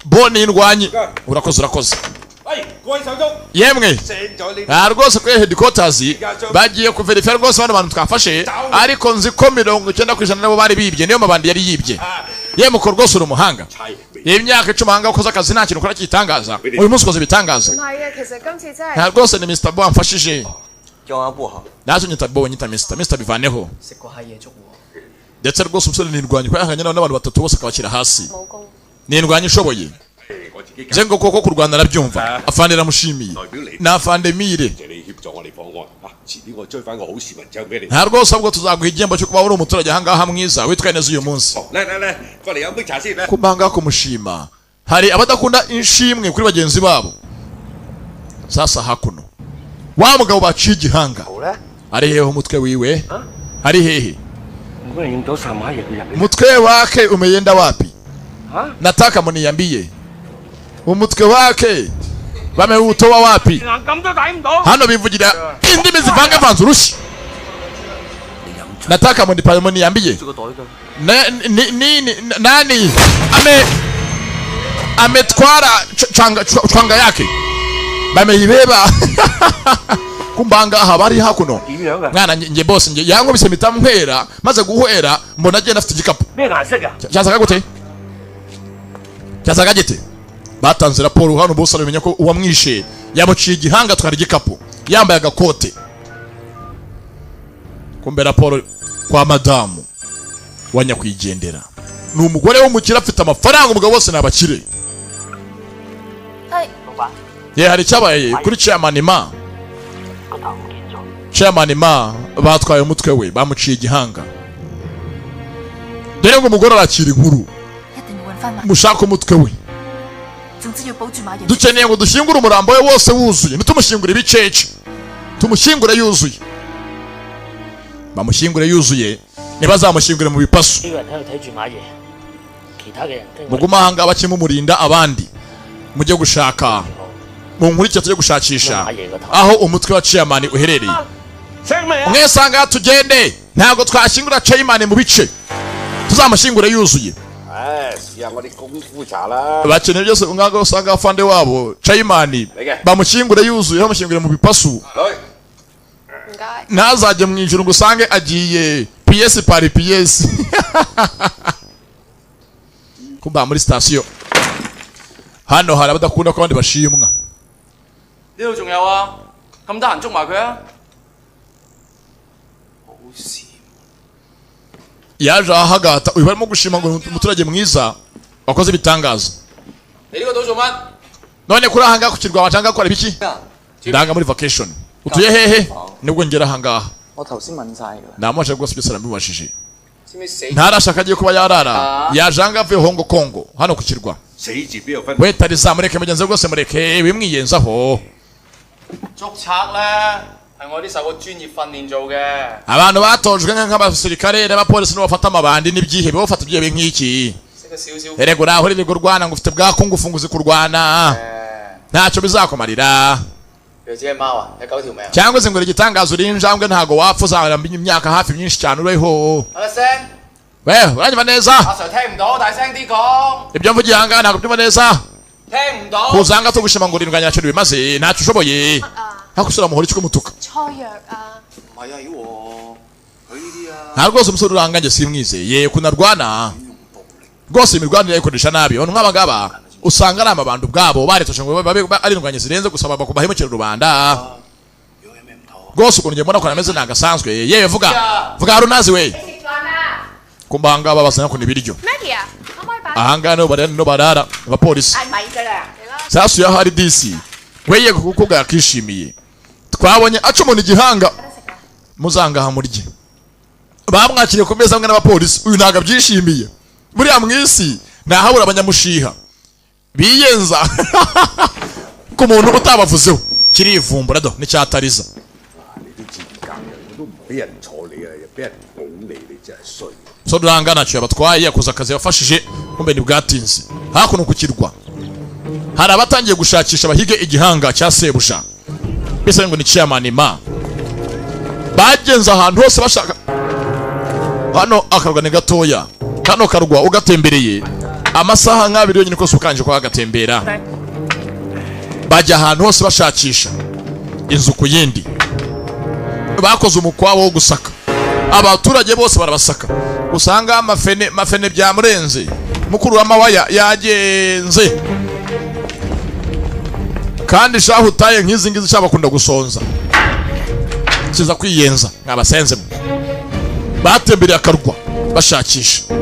Bo ni indwanyi. Urakoze, urakoze. 喂，各位手足， Yemwe. 正咗呢 Aha rwose kuri headquarters bagiye kuverifya rwose bano bantu twafashe, ariko nzi ko 90% nabo bari bibye, niyo mabandi yari yibye. Yemwe ko rwose uri umuhanga. Imyaka 10 ahanga ukoze akazi, nta kintu ukora kitangaza. Uyu munsi ukoze ibitangaza. 唔係嘅，其實今次真係 Nta rwose, ni Mr Bo amfashije. 叫阿不好， Naje nyita Bo, nyita Mr, Mr bivaneho. 食過係嘢粥喎。 Ndetse rwose umusore nirwanya ko yahanganye n'abantu batatu bose akabashyira hasi. 武功。 Nindwanya ishoboye nje ngo koko kurwana arabyumva. Afande aramushimiye, ni afande Mire. 謝你協助我哋破案啊！遲啲我追翻個好市民獎俾你。 Nta rwose, ahubwo tuzaguha igihembo cyo kuba uri umuturage ahangaha mwiza, witwaye neza uyu munsi. 嚟嚟嚟，過嚟飲杯茶先啦。 Kubanga kumushima, hari abadakunda inshimwe kuri bagenzi babo. Sasa hakuno wa mugabo baciye igihanga ari hehe? Umutwe wiwe ari hehe? 唔該，認到神馬爺嘅人。 Mutwe wake umeyenda wapi? Nataka muniambie umutwe wake bameutoa wapi? 咁都睇唔到。 Hano bivugira indimi zivangavanze urushi. Nataka muniambie 這個袋㗎。 nini nani ametwara changa yake, bameibeba. Kumbanga aha bari hakuno. 點樣㗎？ Mwana, nge boss, nge yankubise mpita mpwera, maze guhwera mbona agenda afite igikapu. 咩顏色㗎？ Cyasaga gute? Cyasaga gite? Batanze raporo hano, bose arabimenya ko uwamwishe yamuciye igihanga, atwara igikapu, yambaye agakote. Kumbe raporo kwa madamu wa nyakwigendera, ni umugore w'umukire, afite amafaranga, umugabo bose ni abakire. 係 Ye, hari icyabaye kuri chairman Ma. Chairman Ma batwaye umutwe we, bamuciye igihanga. Dore ngo umugore arakira inkuru, 一定要揾翻馬。 mushaka umutwe we. 總之要保住馬爺。 Dukeneye ngo dushyingure umurambo we wose wuzuye, ntitumushyingure ibicece, tumushyingure yuzuye, bamushyingure yuzuye, ntibazamushyingure mu bipasu. 呢個人喺度睇住馬爺，其他嘅人跟我哋 Mugume ahangaha bakimumurinda, abandi mujye gushaka, munkurikire tujye gushakisha aho umutwe wa chairman uherereye. Mwese ahangaha tugende, ntabwo twashyingura chairman mu bice, tuzamushyingure yuzuye. 唉，試下我啲功夫茶啦。 Bakeneye byose ngaho usanga afande wabo Chayimani bamushyingure yuzuye, bamushyingure mu bipasu. 女， 唔該。 Ntazajye mu ijuru ngo usange agiye pièce par pièce. Kumba muri sitasiyo hano hari abadakunda ko abandi bashimwa. 呢度仲有啊，咁得閒捉埋佢啊！好事。 Yaje ahagata uyu barimo gushima ngo ni umuturage mwiza wakoze ibitangaza. 你呢個島做乜？ None kuri ahangaha ku kirwa wacanga gukora ibiki? Ndanga muri vacation. Utuye hehe? Nibwo ngera ahangaha. 我頭先問晒㗎啦。 Namubasha rwose, byose aramubashije. 知唔知死？ Ntarashaka agiye kuba yarara yaje ahangaha avuye Hongo Kongo hano ku kirwa. 死字邊有分？ We tariza, mureke mugenzi we rwose, mureke bimwiyenzaho. 捉賊咧係我啲受過專業訓練做嘅。 Abantu batojwe nk'abasirikare n'abapolisi nibo bafata amabandi n'ibyihebe, bafata ibyihebe nk'iki. 識得少少。 Erega uraho uririrwa urwana ngo ufite bwa kungufu ngo uzi kurwana, ntacyo bizakumarira. 你只係貓啊？有九條命。 Cyangwa se ngo uri igitangaza, uri injangwe, ntago wapfa, uzaramba imyaka hafi myinshi cyane uriho. 阿聲， We uranyumva neza? 阿 Sir 聽唔到，大聲啲講。 Ibyo mvugiye ahangaha ntabwo byumva neza. 聽唔到。 Kuzanga tugushima ngo urindwanya ntacyo bimaze, ntacyo ushoboye. Hakusura muhora icyo kumutuka. 錯藥啊！ 唔係啊，妖喎，佢呢啲啊。 Nta rwose umusore uranganje simwizeye kunarwana rwose, imirwanire yayikoresha nabi. Abantu nk'aba ngaba usanga ari amabandi ubwabo baritoshe ngo babe ari indwanyi zirenze gusa bahemukira rubanda rwose. Ukuntu njye mbona ko ameze ntabwo asanzwe. Yewe vuga vuga, hari unazi we kumba ahangaha babazana kuna ibiryo. Maggie 啊，可唔可以擺？ Ahangaha niho barara, niho barara abapolisi. 係咪㗎啦？ Sasu ya hari disi we yego kuko yakishimiye twabonye aca umuntu igihanga. Muzangaha murye, bamwakiriye ku meza hamwe n'abapolisi. Uyu ntabwo abyishimiye. Buriya mu isi ntahabura abanyamushiha biyenza ku muntu utabavuzeho. Kirivumbura do n'icyatariza. 你啲賤格嘅，我都唔俾人坐你啊，又俾人拱你，你真係衰。 So ruranga ntacyo yabatwaye, yakoze akazi yafashije. Kumbe ntibwatinze, hakuno ku kirwa hari abatangiye gushakisha bahige igihanga cya sebuja bisa ngo ni chairman ma. Bagenze ahantu hose bashaka. Hano akarwa ni gatoya, kano karwa ugatembereye amasaha nk'abiri yonyine kose ukanje kwa gatembera. Bajya ahantu hose bashakisha inzu ku yindi, bakoze umukwabo wo gusaka abaturage bose barabasaka. Usanga mafene mafene byamurenze, mukuru w'amawaya yagenze. Kandi shahu utaye nk'izi ngizi sha bakunda gusonza kiza kwiyenza mwabasenze mwe. Batembereye akarwa bashakisha. 你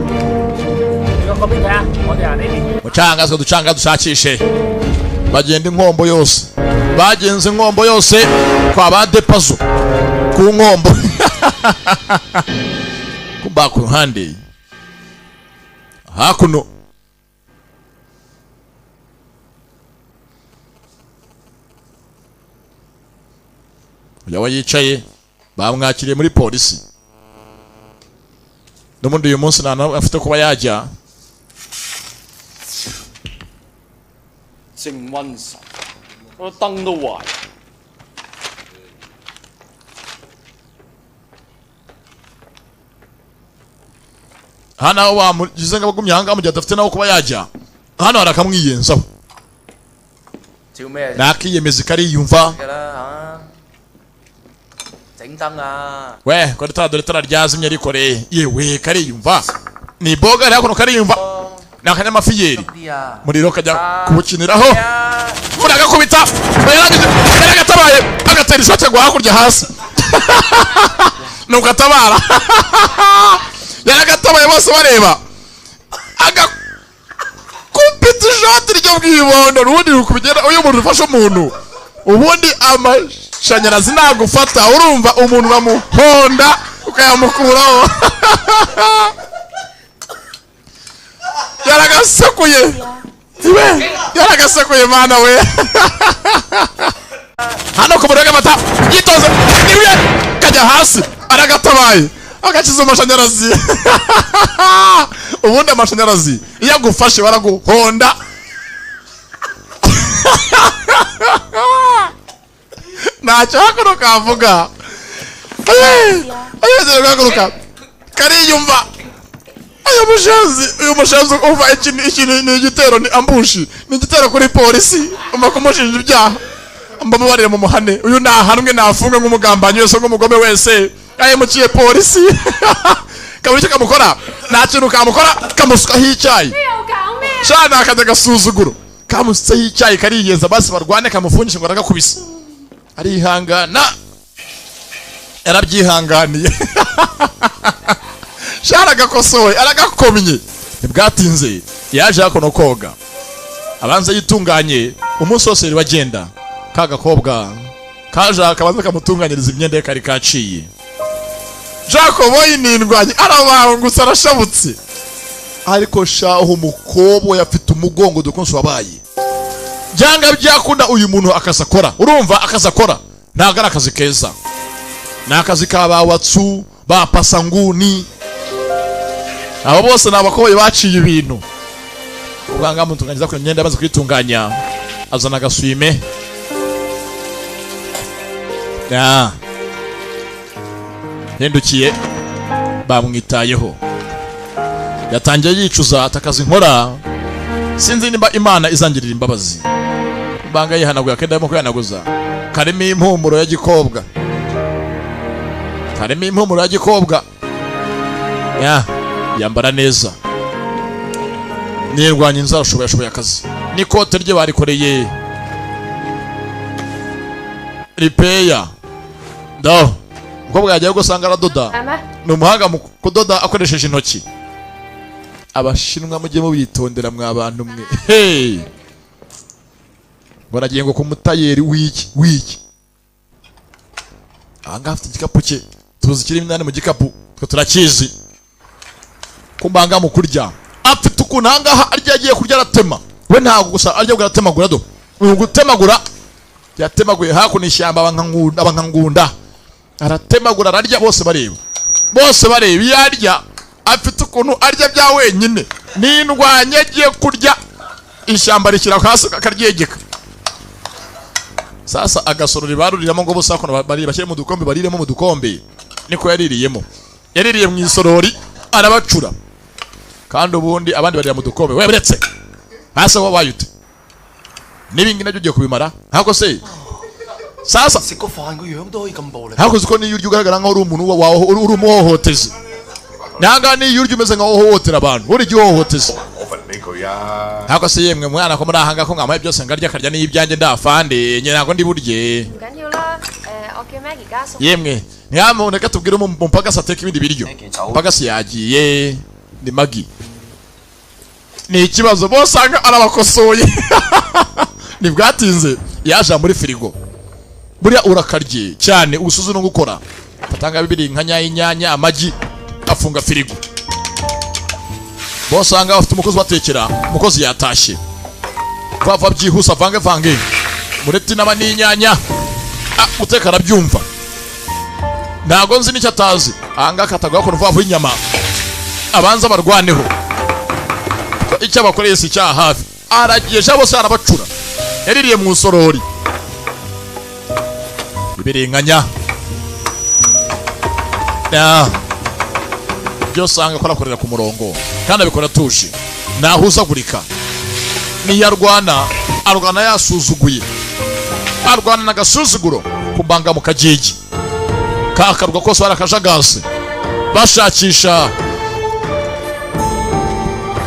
個嗰邊睇下，我哋行呢邊。 Mucanga twe ducanga dushakishe. Bagenda inkombo yose, bagenze inkombo yose kwa ba depazo ku nkombo kumba ku ruhande hakuno. Uyu yicaye bamwakiriye muri polisi n'ubundi uyu munsi nta nawe afite kuba yajya. 正瘟神，個燈都壞。 Hano aho bamugize ngo abagumye ahangaha mu gihe adafite naho kuba yajya, hano hari akamwiyenzaho. 照咩？ Nakiyemeza kariyumva. 㗎啦嚇，整燈啊！ We ko itara, dore itara ryazimye rikoreye. Yewe kariyumva ni boga rero hakuno kariyumva ni akanyamafiyeri, muriro kajya kuwukiniraho, muragakubita yarangije yaragatabaye agatera ishoti agwa hakurya hasi nuko atabara yaragatabaye bose bareba, agakubita ishoti ryo bwibondo. Ubundi rukubigera uyu muntu ufashe umuntu, ubundi amashanyarazi nagufata urumva umuntu uramuhonda ukayamukuraho. Yaragasakuye iwe, yaragasakuye mana we. Hano ku muriro w'amata yitoze niwe kajya hasi aragatabaye agakiza amashanyarazi. Ubundi amashanyarazi iyo agufashe baraguhonda, ntacyo hakuno kavuga. Ayezere guhaguruka kariyumva. Uyu mushenzi umva, iki ni igitero, ni ambush, ni igitero kuri polisi. Umva, kumushinja ibyaha, mbamubarire mu muhane. Uyu nahanwe, nafungwe nk'umugambanyi wese, nk'umugome wese ahemukiye polisi. Kabura icyo kamukora, nta kintu kamukora, kamusukaho icyayi. Shana akajya agasuzuguro, kamusutseho icyayi kariyeza. Basi barwane, kamufungishe ngo aragakubise. Arihangana, yarabyihanganiye. Shana agakosoye, aragakomye. Ntibwatinze yaje hakuno koga, abanza yitunganye. Umunsi wose yari agenda, ka gakobwa kaje akabanza kamutunganyiriza imyenda ye kari kaciye. Jacob ni indwanyi, arabangutse, arashabutse. Ariko shaho umukobwa yafite umugongo dukunze wabaye byanga byakunda. Uyu muntu akazi akora, urumva akazi akora ntabwo ari akazi keza, ni akazi ka ba watsu, ba pasanguni. Abo bose ni abakoboyi baciye ibintu. Ubwanga mutunganyiriza ku myenda, amaze kuyitunganya azana agasume ya hindukiye bamwitayeho. Yatangiye yicuza ati: "Akazi nkora, sinzi nimba Imana izangirira imbabazi." Banga yihanaguye akenda, arimo kwihanaguza, karimo impumuro ya gikobwa, karimo impumuro ya gikobwa. Ya yambara neza, nirwanya inzara, ashoboye, ashoboye akazi. N'ikote rye barikoreye ripeya do. Umukobwa yagiye gusanga aradoda, ni umuhanga mu kudoda akoresheje intoki. Abashinwa mujye mubitondera mwa bantu mwe. Hey! Ngo aragiye ngo ku mutayeri w'iki w'iki. Ahangaha afite igikapu cye, tuzi kirimo indani mu gikapu, twe turakizi. Kumbanga mu kurya afite ukuntu ahangaha arya, agiye kurya aratema. We ntabwo gusa arya, ubwo aratemagura. Do uyu gutemagura, yatemaguye hakuno ishyamba abankangunda, abankangunda. Aratemagura, ararya bose bareba, bose bareba. Iyo arya afite ukuntu arya bya wenyine, n'indwanya agiye kurya ishyamba rishyira hasi akaryegeka. Sasa agasorori baruriramo ngo bose hakuno bari bashyire mu dukombe, bariremo mu dukombe. Niko yaririyemo, yaririye mu isorori arabacura. Kandi ubundi abandi barira mu dukombe, we buretse hasi wabaye ute n'ibingi nabyo ugiye kubimara ntabwo se sasa. 食個飯個樣都可以咁暴力。 Ntabwo uzi ko niyo urya ugaragara nkaho uri umuntu uri umuhohotezi. Nanga niyo urya umeze nkaho uhohotera abantu, uri igihohotezi. 我份俾佢啊！ Ntabwo se yemwe mwana, ko muri ahanga ko mwamaye byose ngarya, akarya n'ibyanjye, ndafande nye ntabwo ndi burye. 唔緊要啦，我叫 Maggie 加餸。 Yemwe ntiyamuntu, reka tubwire umupagasi ateka ibindi biryo. Umupagasi yagiye, ni Magi. Ni ikibazo, bose usanga arabakosoye. Ntibwatinze yaje muri firigo. Buriya urakarye cyane usuze no gukora, fatanga bibiri nka inyanya, amagi, afunga firigo. Bose usanga bafite umukozi batekera, umukozi yatashye vava byihuse, avange vange mureti n'aba n'inyanya. Ah, guteka arabyumva, ntago nzi n'icyo atazi. Ahangaha akatagwa ukuntu vuba vuba inyama abanza barwaneho. Icyo abakoreye si icyaha hafi. Aragiye sha, bose arabacura, yaririye mu isorori ibirenganya ya byose. Usanga ko arakorera ku murongo kandi abikora atuje, ntahuzagurika. Niyo arwana, arwana yasuzuguye, arwana n'agasuzuguro. Kumbanga mu kagigi kakarwa kose barakajagase, bashakisha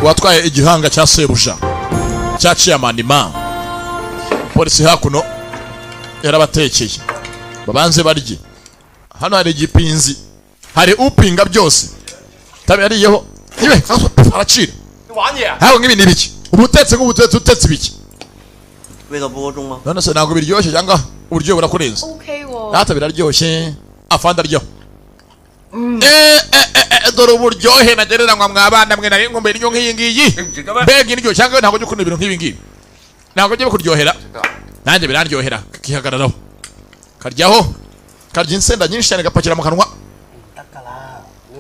uwatwaye igihanga cya sebuja cya ciyamanima. Polisi hakuno yarabatekeye, babanze barye. Hano hari igipinzi, hari upinga byose tabi yariyeho ibe aracira. 你玩嘢啊？ Hawe nk'ibi ni ibiki? Uba utetse nk'ubutetse, utetse ibiki? 味道不够重吗？ None se ntabwo biryoshye cyangwa uburyohe burakurenze? OK 喎。 Data, biraryoshye. Afande aryoha. Eh, eh, eh, eh, dore uburyohe nagereranywa mwa bana mwe. Nari nkumbuye indyo nk'iyi ngiyi. Mbega indyo! Cyangwa ntabwo ujya ukunda ibintu nk'ibi ngibi? Ntabwo ujya bikuryohera? Nanjye birandyohera. Kakihagararaho, karyaho, karya insenda nyinshi cyane, gapakira mu kanwa.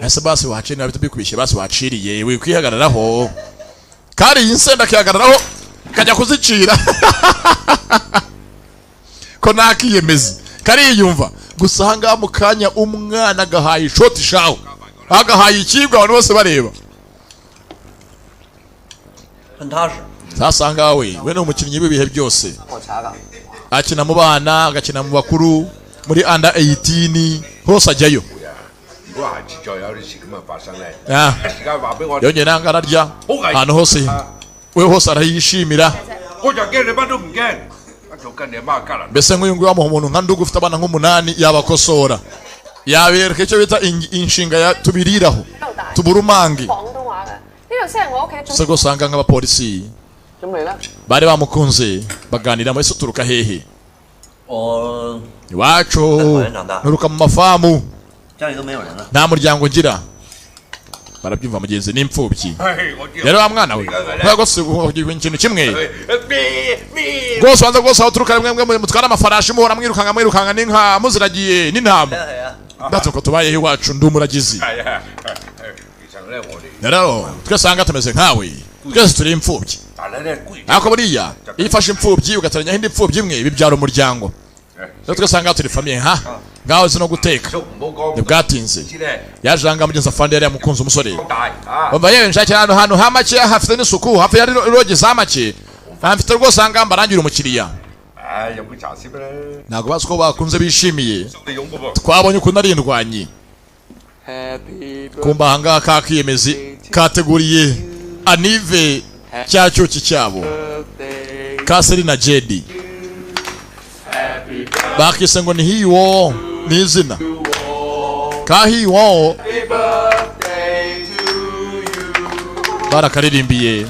Ese basi waciriye, nabyo bikubishye, basi waciriye, wikwihagararaho. Kariye insenda akihagararaho, kajya kuzicira ko nakiyemeza, kariyumva gusa. Ahangaha mu kanya umwana agahaye ishoti shaho, agahaye ikibwa, abantu bose bareba. 很踏实。 Sasa ngawe we ni umukinnyi w'ibihe byose. 我查岗。 Akina mu bana, agakina mu bakuru, muri under 18 hose ajyayo. 如果下次再有啲事咁嘅發生咧， Ah. 一時間話俾我。 Yongeye nanga ararya ahantu hose, we hose arayishimira. 我就驚你乜都唔驚，一早跟你阿媽吉啦。 Mbese nk'uyu nguyu wamuha umuntu nka Ndugu ufite abana nk'umunani, yabakosora, yabereka icyo bita inshinga ya tubiriraho tuburumange. 廣東話嘅，呢度先係我屋企 Se rwose usanga nk'abapolisi 咁你咧？ bari bamukunze baganira muri uturuka hehe? 我 Iwacu nturuka mu mafamu. 家裡都沒有人了。 Nta muryango ngira, barabyumva mugenzi n'imfubyi. Rero wa mwana we, rwose ikintu kimwe rwose wanza rwose aho uturuka rimwe mwe mutwara amafarashi, muhora mwirukanka mwirukanka n'inka muziragiye n'intama. Ndatse uko tubayeho iwacu, ndi umuragizi. 係啊，其實咧我哋， Rero twese aha ngaha tumeze nkawe, twese turi imfubyi. 但係咧居 Ariko buriya iyo ufashe imfubyi ugateranyaho indi mfubyi imwe, bibyara umuryango. Rero twese aha ngaha turi famille nka ngaho uzi no guteka. Ntibwatinze yaje aha ngaha mugenzi afande yari yamukunze umusore. 大啊， Umva yewe, nshakira ahantu hantu ha make hafite n'isuku, hafi ya rogi za make hafite rwose aha ngaha mbarangira umukiriya. 唉，飲杯茶先啦。 Ntabwo bazi ko bakunze bishimiye. 你勇嘅噃。 Twabonye ukuntu ari indwanyi. Kumba aha ngaha ka kiyemezi kateguriye anive cya cyuki cyabo kaseri na Jedi, bakise ngo ni hiwo, ni izina ka hiwo barakaririmbiye.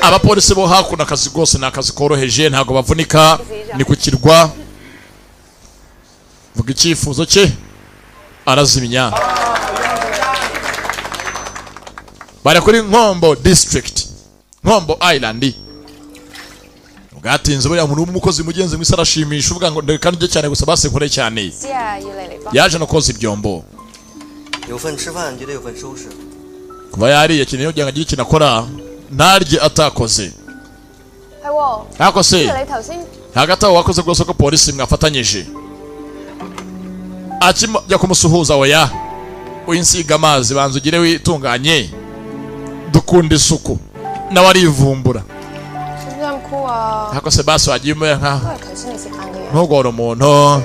Abapolisi bo hakuno akazi rwose ni akazi koroheje, ntabwo bavunika, ni ku kirwa. Vuga icyifuzo cye arazimya. Bari kuri Nkombo district, Nkombo Island. Bwatinze buriya muntu w'umukozi mugenzi mwisi arashimisha, uvuga ngo reka ndye cyane gusa basi nkore cyane. 知啊，要你嚟幫。 Yaje no koza ibyombo. 有份吃飯就得有份收拾。 Kuva yariye akeneye kugira ngo agire ikintu akora, ntarye atakoze. 係喎。 Ariko se 你頭先 hagati aho wakoze rwose ko polisi mwafatanyije akijya kumusuhuza, oya winsiga amazi, banza ugire witunganye, dukunda isuku. Nawe arivumbura. 使唔使咁酷啊？ Ariko se basi wagiye umera nka 都係頭先你食晏嘅樣。 ntugore umuntu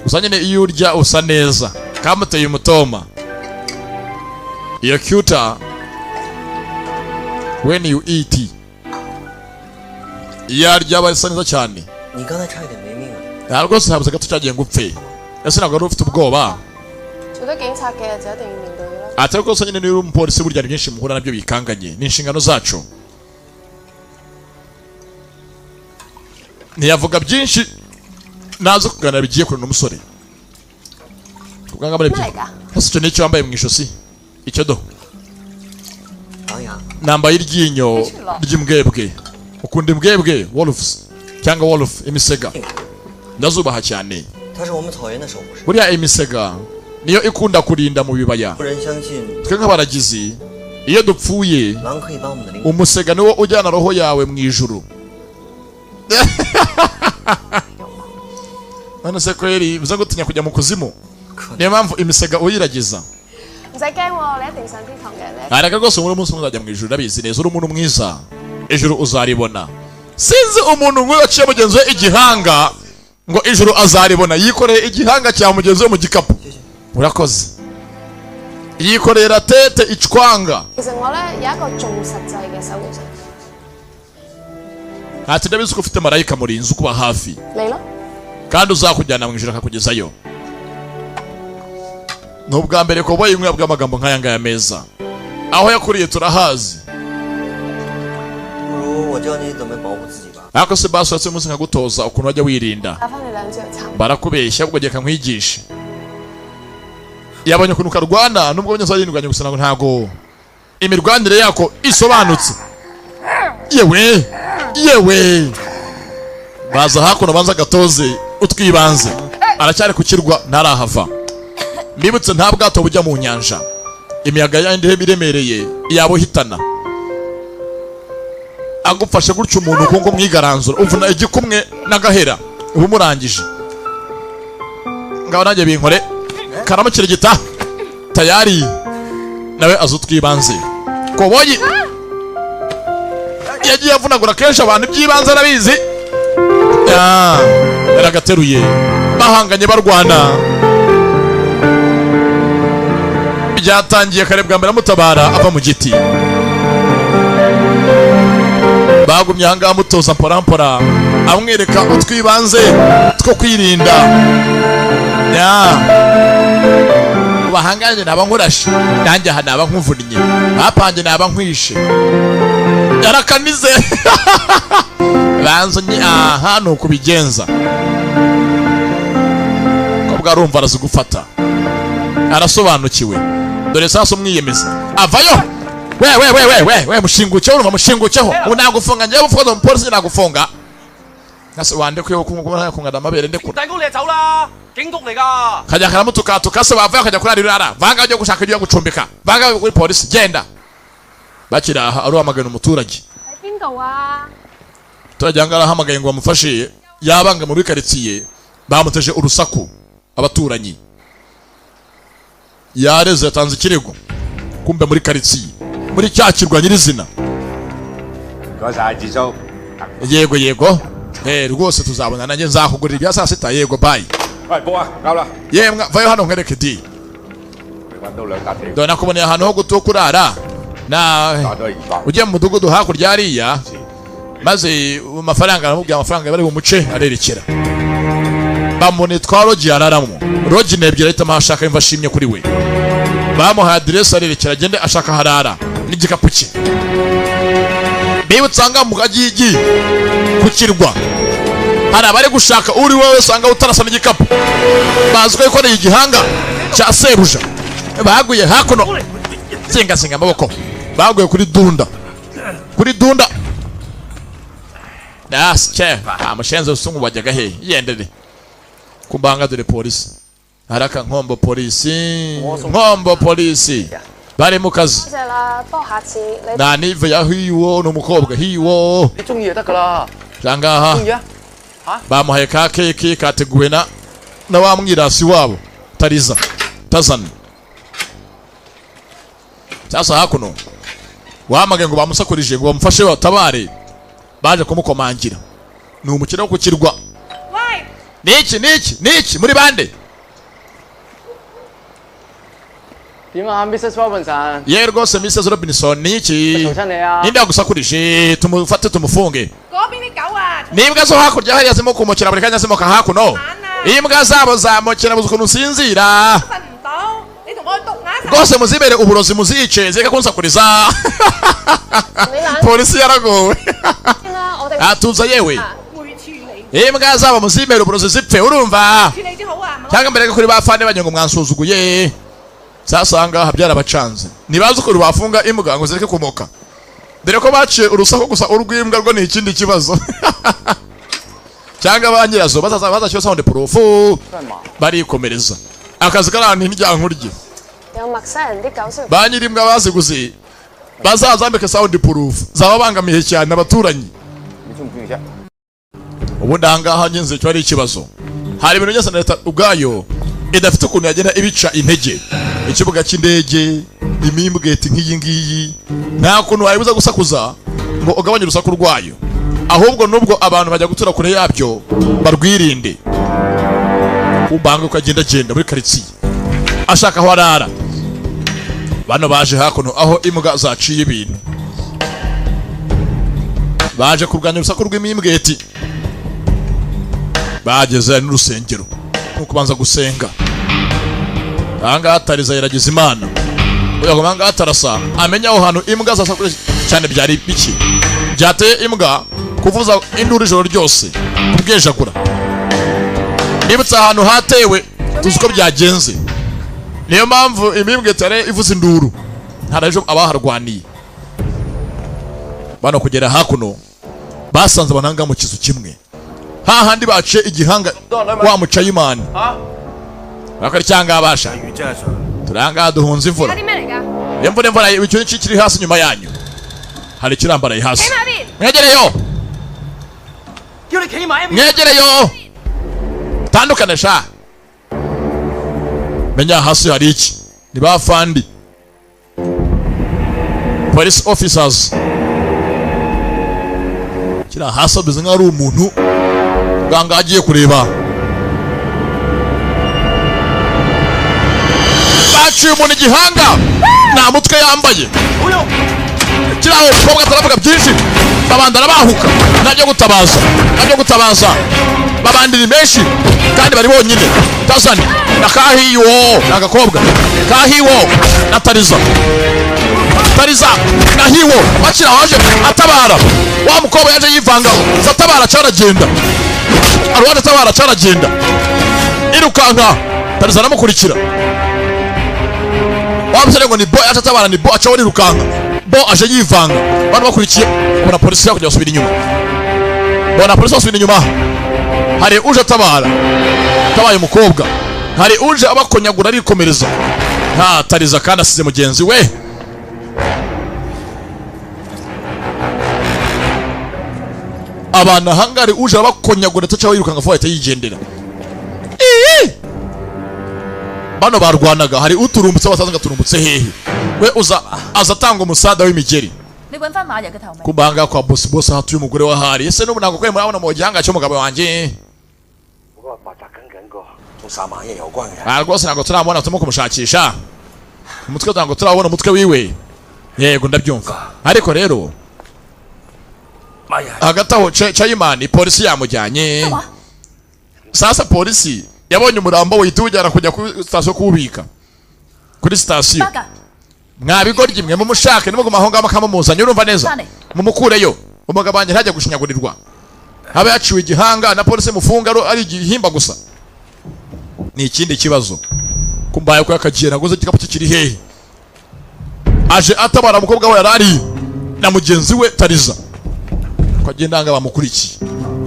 gusa nyine iyo urya usa neza, kamuteye umutoma. Iyo cuter when you eat, iyo arya aba asa neza cyane. 你剛才差一點沒命啊！ Nta rwose habuze gato cyagiye ngo upfe. Ese ntabwo wari ufite ubwoba? 做得警察嘅就一定要面對啦。 Atari rwose nyine niba uri umupolisi burya hari byinshi muhura nabyo bikanganye, ni inshingano zacu. Ntiyavuga byinshi, naza kuganira bigiye kure n'umusore kubwanga muri 咩嚟㗎？ Ese icyo ni icyo wambaye mu ijosi? Icyo do 狼牙。 Nambaye iryinyo ry'imbwebwe. Ukunda imbwebwe, wolves cyangwa wolf, imisega ndazubaha cyane. 它是我們草原的守護神。 Buriya imisega niyo ikunda kurinda mu bibaya. 有人相信 Twe nk'abaragizi iyo dupfuye, 狼可以把我們的靈魂 umusega niwo ujyana roho yawe mu ijuru. None se kweri uza gutinya kujya mu kuzimu? Niyo mpamvu imisega uyiragiza. 唔使驚喎，你一定上天堂嘅你。 Areka rwose muri umunsi umwe uzajya mu ijuru, urabizi neza uri umuntu mwiza, ijuru uzaribona. Sinzi umuntu nk'uyu waciye mugenzi we igihanga ngo ijuru azaribona, yikoreye igihanga cya mugenzi we mu gikapu. Urakoze. Yikoreye ratete icwanga. 其實我咧有一個仲實際嘅守護神， Ati ndabizi ko ufite marayika murinzi ukuba hafi 你咯。 kandi uzakujyana mu ijuru akakugezayo. Ni ubwa mbere koboyi imwe bw'amagambo nk'aya ngaya meza. Aho yakuriye turahazi. 不如我教你怎麼保護自己吧。 Ariko se basi uretse umunsi nkagutoza ukuntu wajya wirinda. 打翻你兩招就慘。 Barakubeshya, ubwo reka nkwigishe. Yabonye ukuntu karwana nubwo abanyazari yirwanya gusa ntabwo imirwanire yako isobanutse. Yewe yewe, baza hakuno banza gatoze utwibanze. Aracyari ku kirwa ntarahava. Mbibutse nta bwato bujya mu nyanja, imiyaga yandi iremereye yabuhitana. Agufashe gutyo umuntu ukungu mwigaranzura uvuna igikumwe n'agahera uba umurangije. Ngaho nanjye binkore karamukirigita tayari nawe azi utwibanze koboyi. Yagiye avunagura kenshi abantu, iby'ibanze arabizi. Ya, yaragateruye. Bahanganye barwana, byatangiye kare bwa mbere amutabara ava mu giti. Bagumye ahangaha amutoza mpora amwereka utwibanze two kwirinda. Ya, bahanganye naba nkurashe, nanjye aha naba nkuvunnye, bapanjye naba nkwishe. Yarakanize banzo aha ni ukubigenza. Kobwa arumva arazigufata, arasobanukiwe. Dore sasa umwiyemeza avayo. We we we we we we, mushingukeho, urumva, mushingukeho. Ubu nagufunga njyewe, ufuka umupolisi nagufunga. Nase wande kuyo kungana amabere ndekura. 大公你就走啦，警局嚟㗎。 Kajya karamutukatuka se, bavayo akajya kurara irara vanga ujya gushaka ibyo gucumbika, vanga kuri polisi genda. Bakiri aha aruhamagara umuturage. 喺邊度啊？ Umuturage ahangaha arahamagaye ngo bamufashe, yabanga muri karitsiye bamuteje urusaku abaturanyi. Yareze, yatanze ikirego. Kumbe muri karitsiye, muri cya kirwa nyirizina. 唔該晒，智叔。 Yego yego, eh, rwose tuzabona, nanjye nzakugurira ibya saa sita. Yego, bye. 喂，報啊，啱啦， Yemwe, vayo hano nkwereke di. 你揾到兩笪地， Dore nakuboneye ahantu ho guto kurara na 打咗200。 ujye mu mudugudu hakurya hariya, maze amafaranga aramubwira amafaranga bari bumuce, arerekera bamuboneye twa rogi araramo. Rogi ni ebyiri, ahitamo aho ashaka, yumva ashimye kuri we. Bamuhaye aderesi, arerekera agende ashaka aho arara n'igikapu cye. Bibutse ahangaha mu kagigi ku kirwa hari abari gushaka uri wowe usanga utarasa n'igikapu, bazi ko yikoreye igihanga cya sebuja. Baguye hakuno, zingazinga amaboko, baguye kuri dunda, kuri dunda. Nasike amushenze usungu wajyaga he yendere kumbanga. Dore polisi haraka, nkombo polisi, nkombo polisi bari mu kazi. 多謝啦，不過下次你 Na nive ya hiwo ni umukobwa hiwo. 你中意就得㗎啦。 Jangaha 中意啊？嚇？ bamuhaye ka keke kateguwe na wa mwirasi wabo Tariza Tazani. Sasa hakuno wahamagaye ngo bamusakurije ngo bamufashe batabare, baje kumukomangira. Ni umukino wo ku kirwa. Niki niki niki muri bande? 點啊，Mrs Robinson？ Ye rwose Mrs Robinson, niki? 嘈親你啊！ Ninde yagusakurije? Tumufate tumufunge. 嗰邊啲狗啊， Ni imbwa zo hakurya hariya zirimo kumokera buri kanya, zimoka hakuno. Imbwa zabo zamokera buze ukuntu nsinzira. 瞓唔到，你同我去毒啞 Rwose muzibere uburozi, muzice zireke kunsakuriza. 你冷 Polisi yaragowe. 先啦，我哋 Atuza yewe. 會處理， Imbwa zabo muzibere uburozi zipfe, urumva? 處理先好啊！ Cyangwa mbere kuri ba fande banyu ngo mwansuzuguye. Sasa ngaha byarabacanze, ntibazi ukuntu bafunga imbwa ngo zireke kumoka, dore ko baciye urusaku gusa, urw'imbwa rwo ni ikindi kibazo. Cyangwa ba nyirazo bazaza bazashyira sound proof. Barikomereza akazi kari ahantu hirya. 有陌生人啲狗識 Ba nyir'imbwa baziguze bazazambike sound proof, zababangamiye cyane abaturanyi. 你中唔中意啫？ Ubundi ahangaha ngenzi cyo ari ikibazo, hari ibintu byose na leta ubwayo idafite ukuntu yagenda ibica intege. Ikibuga cy'indege, imimbweti nk'iyi ngiyi, nta kuntu wayibuza gusakuza ngo ugabanye urusaku rwayo, ahubwo nubwo abantu bajya gutura kure yabyo barwirinde. Kumbanga uko agenda agenda muri karitsiye ashaka aho arara. Bano baje hakuno aho imbwa zaciye ibintu, baje kurwanya urusaku rw'imimbweti. Bageze n'urusengero ni ukubanza gusenga. Ahangaha Tariza yiragiza Imana uyu ngo ahangaha tarasa amenya aho hantu imbwa zasakuye cyane byari biki byateye imbwa kuvuza induru ijoro ryose kubwejagura. Nibutse ahantu hatewe, tuzi uko byagenze, niyo mpamvu imimbwe itare ivuza induru. Hari ejo abaharwaniye. Bano kugera hakuno basanze abananga mu kizu kimwe hahandi baciye igihanga wa mucayimani bakora cyangwa abasha. Turanga duhunze imvura. 啲咩嚟㗎？ Imvura, imvura, icyo ngicyo kiri hasi inyuma yanyu hari ikirambaraye hasi. 企埋一邊。 Mwegereyo. 叫你企埋一邊。 Mwegereyo, tandukane sha. Menya hasi hari iki? Ni ba fandi police officers. Kiri hasi ameze nk'aho ari umuntu. Muganga agiye kureba, baciye umuntu igihanga, nta mutwe yambaye. Kiri aho, umukobwa ataravuga byinshi, babanda arabahuka. Ntabyo gutabaza, ntabyo gutabaza. Babandi ni benshi kandi bari bonyine. Tazani na Kahiwo ni agakobwa Kahiwo na Tariza, Tariza na Hiwo bakira. Waje atabara wa mukobwa yaje yivanga, atabara caragenda, arwaje atabara caragenda, irukanka. Tariza aramukurikira. Wa musore ngo ni Bo, yaje atabara, ni Bo acaho rirukanka. Bo aje yivanga, abantu bakurikiye. Bona polisi yakujya basubira inyuma, bona polisi basubira inyuma. Hari uje atabara, tabaye umukobwa, hari uje abakonyagura arikomereza. Nta Tariza kandi asize mugenzi we. Abantu ahangari uje abakonyagura atacaho yirukanka vuba, ahita yigendera. Ii! Bano barwanaga, hari uturumbutse basanze gaturumbutse hehe we, uza aza atanga umusada w'imigeri. 你揾翻馬爺嘅頭未？ Kubanga kwa boss, boss hatuye umugore wa hari ese n'ubu ntabwo kwe murabona mu gihanga cy'umugabo wanjye. 嗰個白澤跟緊個同殺馬爺有關嘅。 Ah, rwose ntabwo turamubona, turimo kumushakisha umutwe, ntabwo turabona umutwe wiwe. Yego, ndabyumva, ariko rero hagati aho Chayimani polisi yamujyanye. Sasa polisi yabonye umurambo uhita uwujyana kujya kuri sitasiyo kuwubika kuri sitasiyo. Mwabigoryi mwe, mumushake nimuguma aho ngaho bakamumuzanye, urumva neza, mumukureyo. Umugabo wanjye ntajya gushinyagurirwa, haba yaciwe igihanga na polisi mufunga ari igihimba gusa, ni ikindi kibazo. Kumbaye ko yakagiye naguze igikapu cye kiri hehe? Aje atabara umukobwa we yarari na mugenzi we Tariza, ko agenda nga bamukurikiye,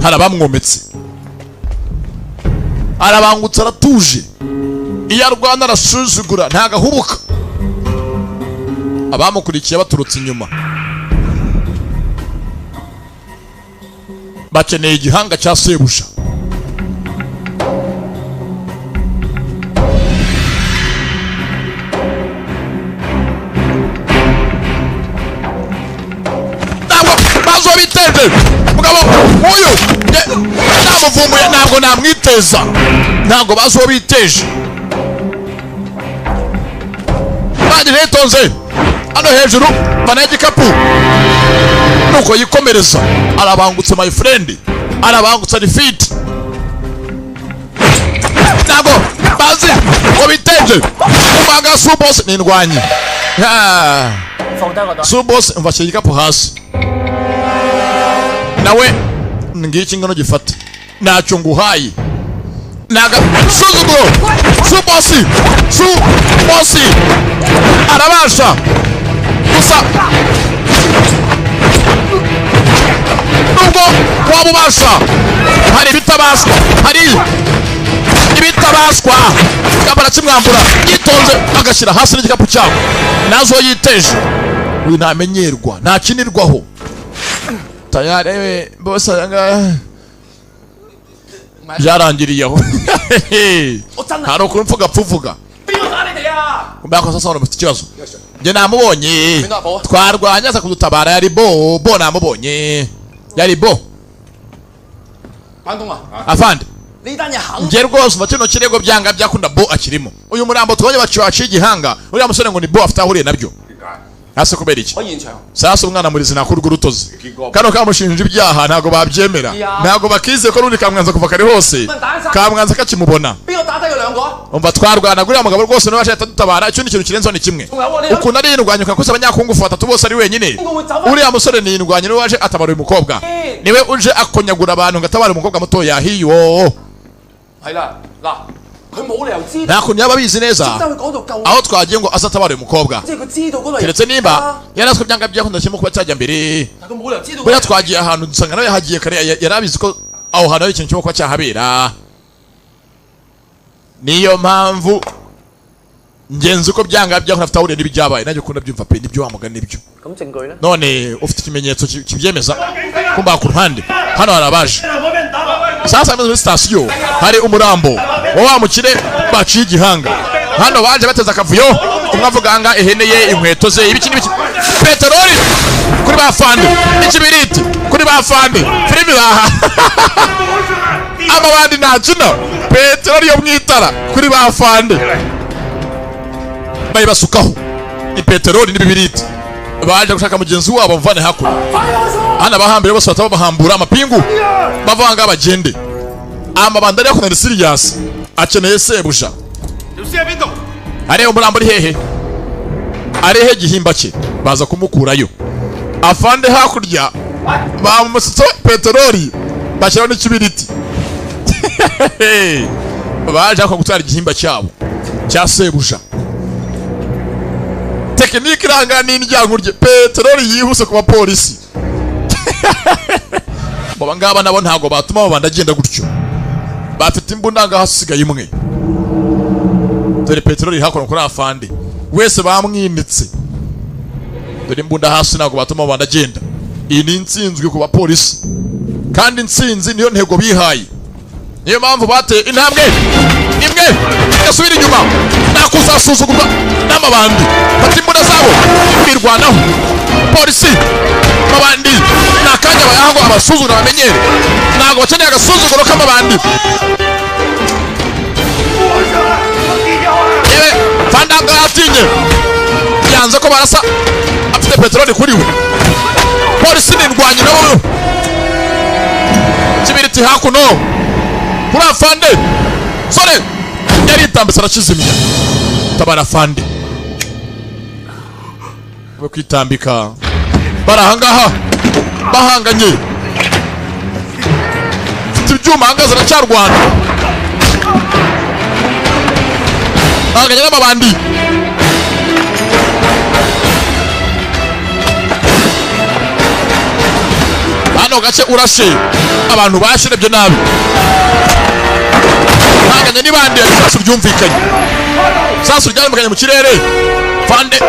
hari abamwometse. Arabangutse, aratuje, iyo arwana arasuzugura, ntagahubuka. Abamukurikiye baturutse inyuma bakeneye igihanga cya sebuja. Ntabwo bazo biteje mugabo uyu namuvumbuye, ntabwo namwiteza, ntabwo bazi uwo biteje. Bagije yitonze hano hejuru, vanayo igikapu nuko yikomereza. Arabangutse my friend, arabangutse, ari fit, ntabwo bazi ngo biteje. Umanga subos ni indwanyi. 放低個袋。 Subos mva, ashyira igikapu hasi nawe, ngiki ngano gifata, ntacyo nguhaye, naga suzuguro. Subosi, subosi arabasha gusa nubwo waba ubasha, hari ibitabaswa, hari ibitabaswa. Kamba arakimwambura yitonze, agashyira hasi n'igikapu cyabo. Nazo yiteje, uyu ntamenyerwa, ntakinirwaho. Tayari we bose aya ngaya byarangiriye aho, hari ukuntu mvuga pfuvuga. 邊個打你哋啊？ Mbako sasa mufite ikibazo, njye namubonye, twarwanye aza kudutabara, yari Bo, Bo namubonye, yari Bo. 關公啊， Afande, 呢單嘢肯 njye rwose umva kino kirego byanga byakunda Bo akirimo. Uyu murambo tubonye baciye igihanga uriya musore ngo ni Bo, afite aho ahuriye nabyo. Hasi kubera iki? 喺現場。 Sasa umwana murizi nakurwa urutozi, kano kamushinja ibyaha ntabwo babyemera, ntabwo bakize ko n'undi kamwanza kuva kare hose kamwanza kakimubona. 邊個打低佢兩個啊？ Umva, twarwana uriya mugabo rwose niwe waje atadutabara. Icyo ni ikintu kirenzeho ni kimwe, ukuntu ari indwanyi ukakosa abanyakungufu batatu bose ari wenyine. Uriya musore ni indwanyi, niwe waje atabara uyu mukobwa, niwe uje akonyagura abantu ngo atabare umukobwa mutoya hiyo. 係啦，嗱，佢冇理由知。 Nta kuntu yaba abizi neza 得佢講到夠， aho twagiye ngo aze atabare uyu mukobwa, 即係佢知道嗰度。 keretse nimba yarazwe byanga byakunda kirimo kuba cyajya mbere. 但佢冇理由知道。 Buriya twagiye ahantu dusanga nawe yahagiye kare, yari abizi ko aho hantu hari ikintu kirimo kuba cyahabera. Niyo mpamvu ngenzi uko byanga byakunda afite aho ahuriye n'ibyabaye. Nanjye ukunda byumva pe, nibyo wa mugani, nibyo. 咁證據咧？ None ufite ikimenyetso kibyemeza? Kumba ku ruhande hano hari abaje. Sasa muri sitasiyo hari umurambo wa wa mukire baciye igihanga. Hano baje bateze akavuyo. Umwe avuga nga ihene ye, inkweto ze, ibiki n'ibiki. Peteroli kuri ba fande, ikibiriti kuri ba fande, filimi baha amabandi ntakina. Peteroli yo mu itara kuri ba fande, bayibasukaho ipeteroli n'ibibiriti. Baje gushaka mugenzi wabo mvane hakuno. Hano abahambire bose bataba bahambura amapingu, bavanga bagende. Amabandi ari hakuno ni serious, akeneye sebuja. Areba umurambo uri hehe, arehe igihimba cye, baza kumukurayo. Afande hakurya bamusutse peteroli, bashyiraho n'ikibiriti. Baje ako gutwara igihimba cyabo cya sebuja. Tekinike iranga n'indyankurye, peteroli yihuse ku bapolisi. Aba ngaba nabo ntabwo batuma amabandi agenda gutyo, bafite imbunda ngaho hasigaye imwe. Dore peteroli hakuno kuri afande wese bamwinitse. Dore imbunda hasi, ntabwo batuma amabandi agenda. Iyi ni intsinzwi ku bapolisi, kandi intsinzi niyo ntego bihaye. Niyo mpamvu bateye intambwe imwe igasubira inyuma. Nakuzasuzugurwa n'amabandi. Fata imbunda zabo kwirwanaho. Polisi mabandi ni akanya bayaha ngo abasuzugura bamenyere. Ntabwo bakeneye agasuzuguro k'amabandi. Yewe fandanga yatinye, yanze ko barasa, afite peteroli kuri we. Polisi ni indwanyi nabo. Kibiriti hakuno kuri afande sore yaritambitse arakizimya. Tabara afande we kwitambika. Bari ahangaha bahanganye, mfite ibyuma ahangaha ziracyarwana, bahanganye n'amabandi. Hano gace urashe abantu bashirebye nabi, bahanganye n'ibandi. Isasu ryumvikanye, isasu ryarumvikanye mu kirere. Fande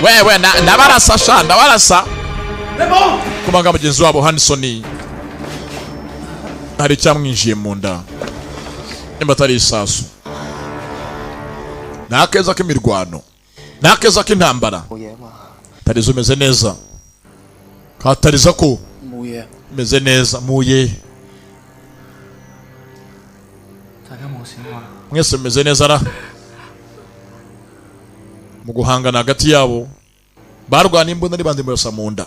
wewe ndabarasa sha, ndabarasa. Kumanga mugenzi wabo Hanson hari icyamwinjiye mu nda, nimba atari isasu. Nta keza k'imirwano, nta keza k'intambara. Tariza umeze neza, katariza ko umeze neza. Muye mwese mumeze neza ra. Mu guhangana hagati yabo barwana imbunda n'ibandi murasa mu nda.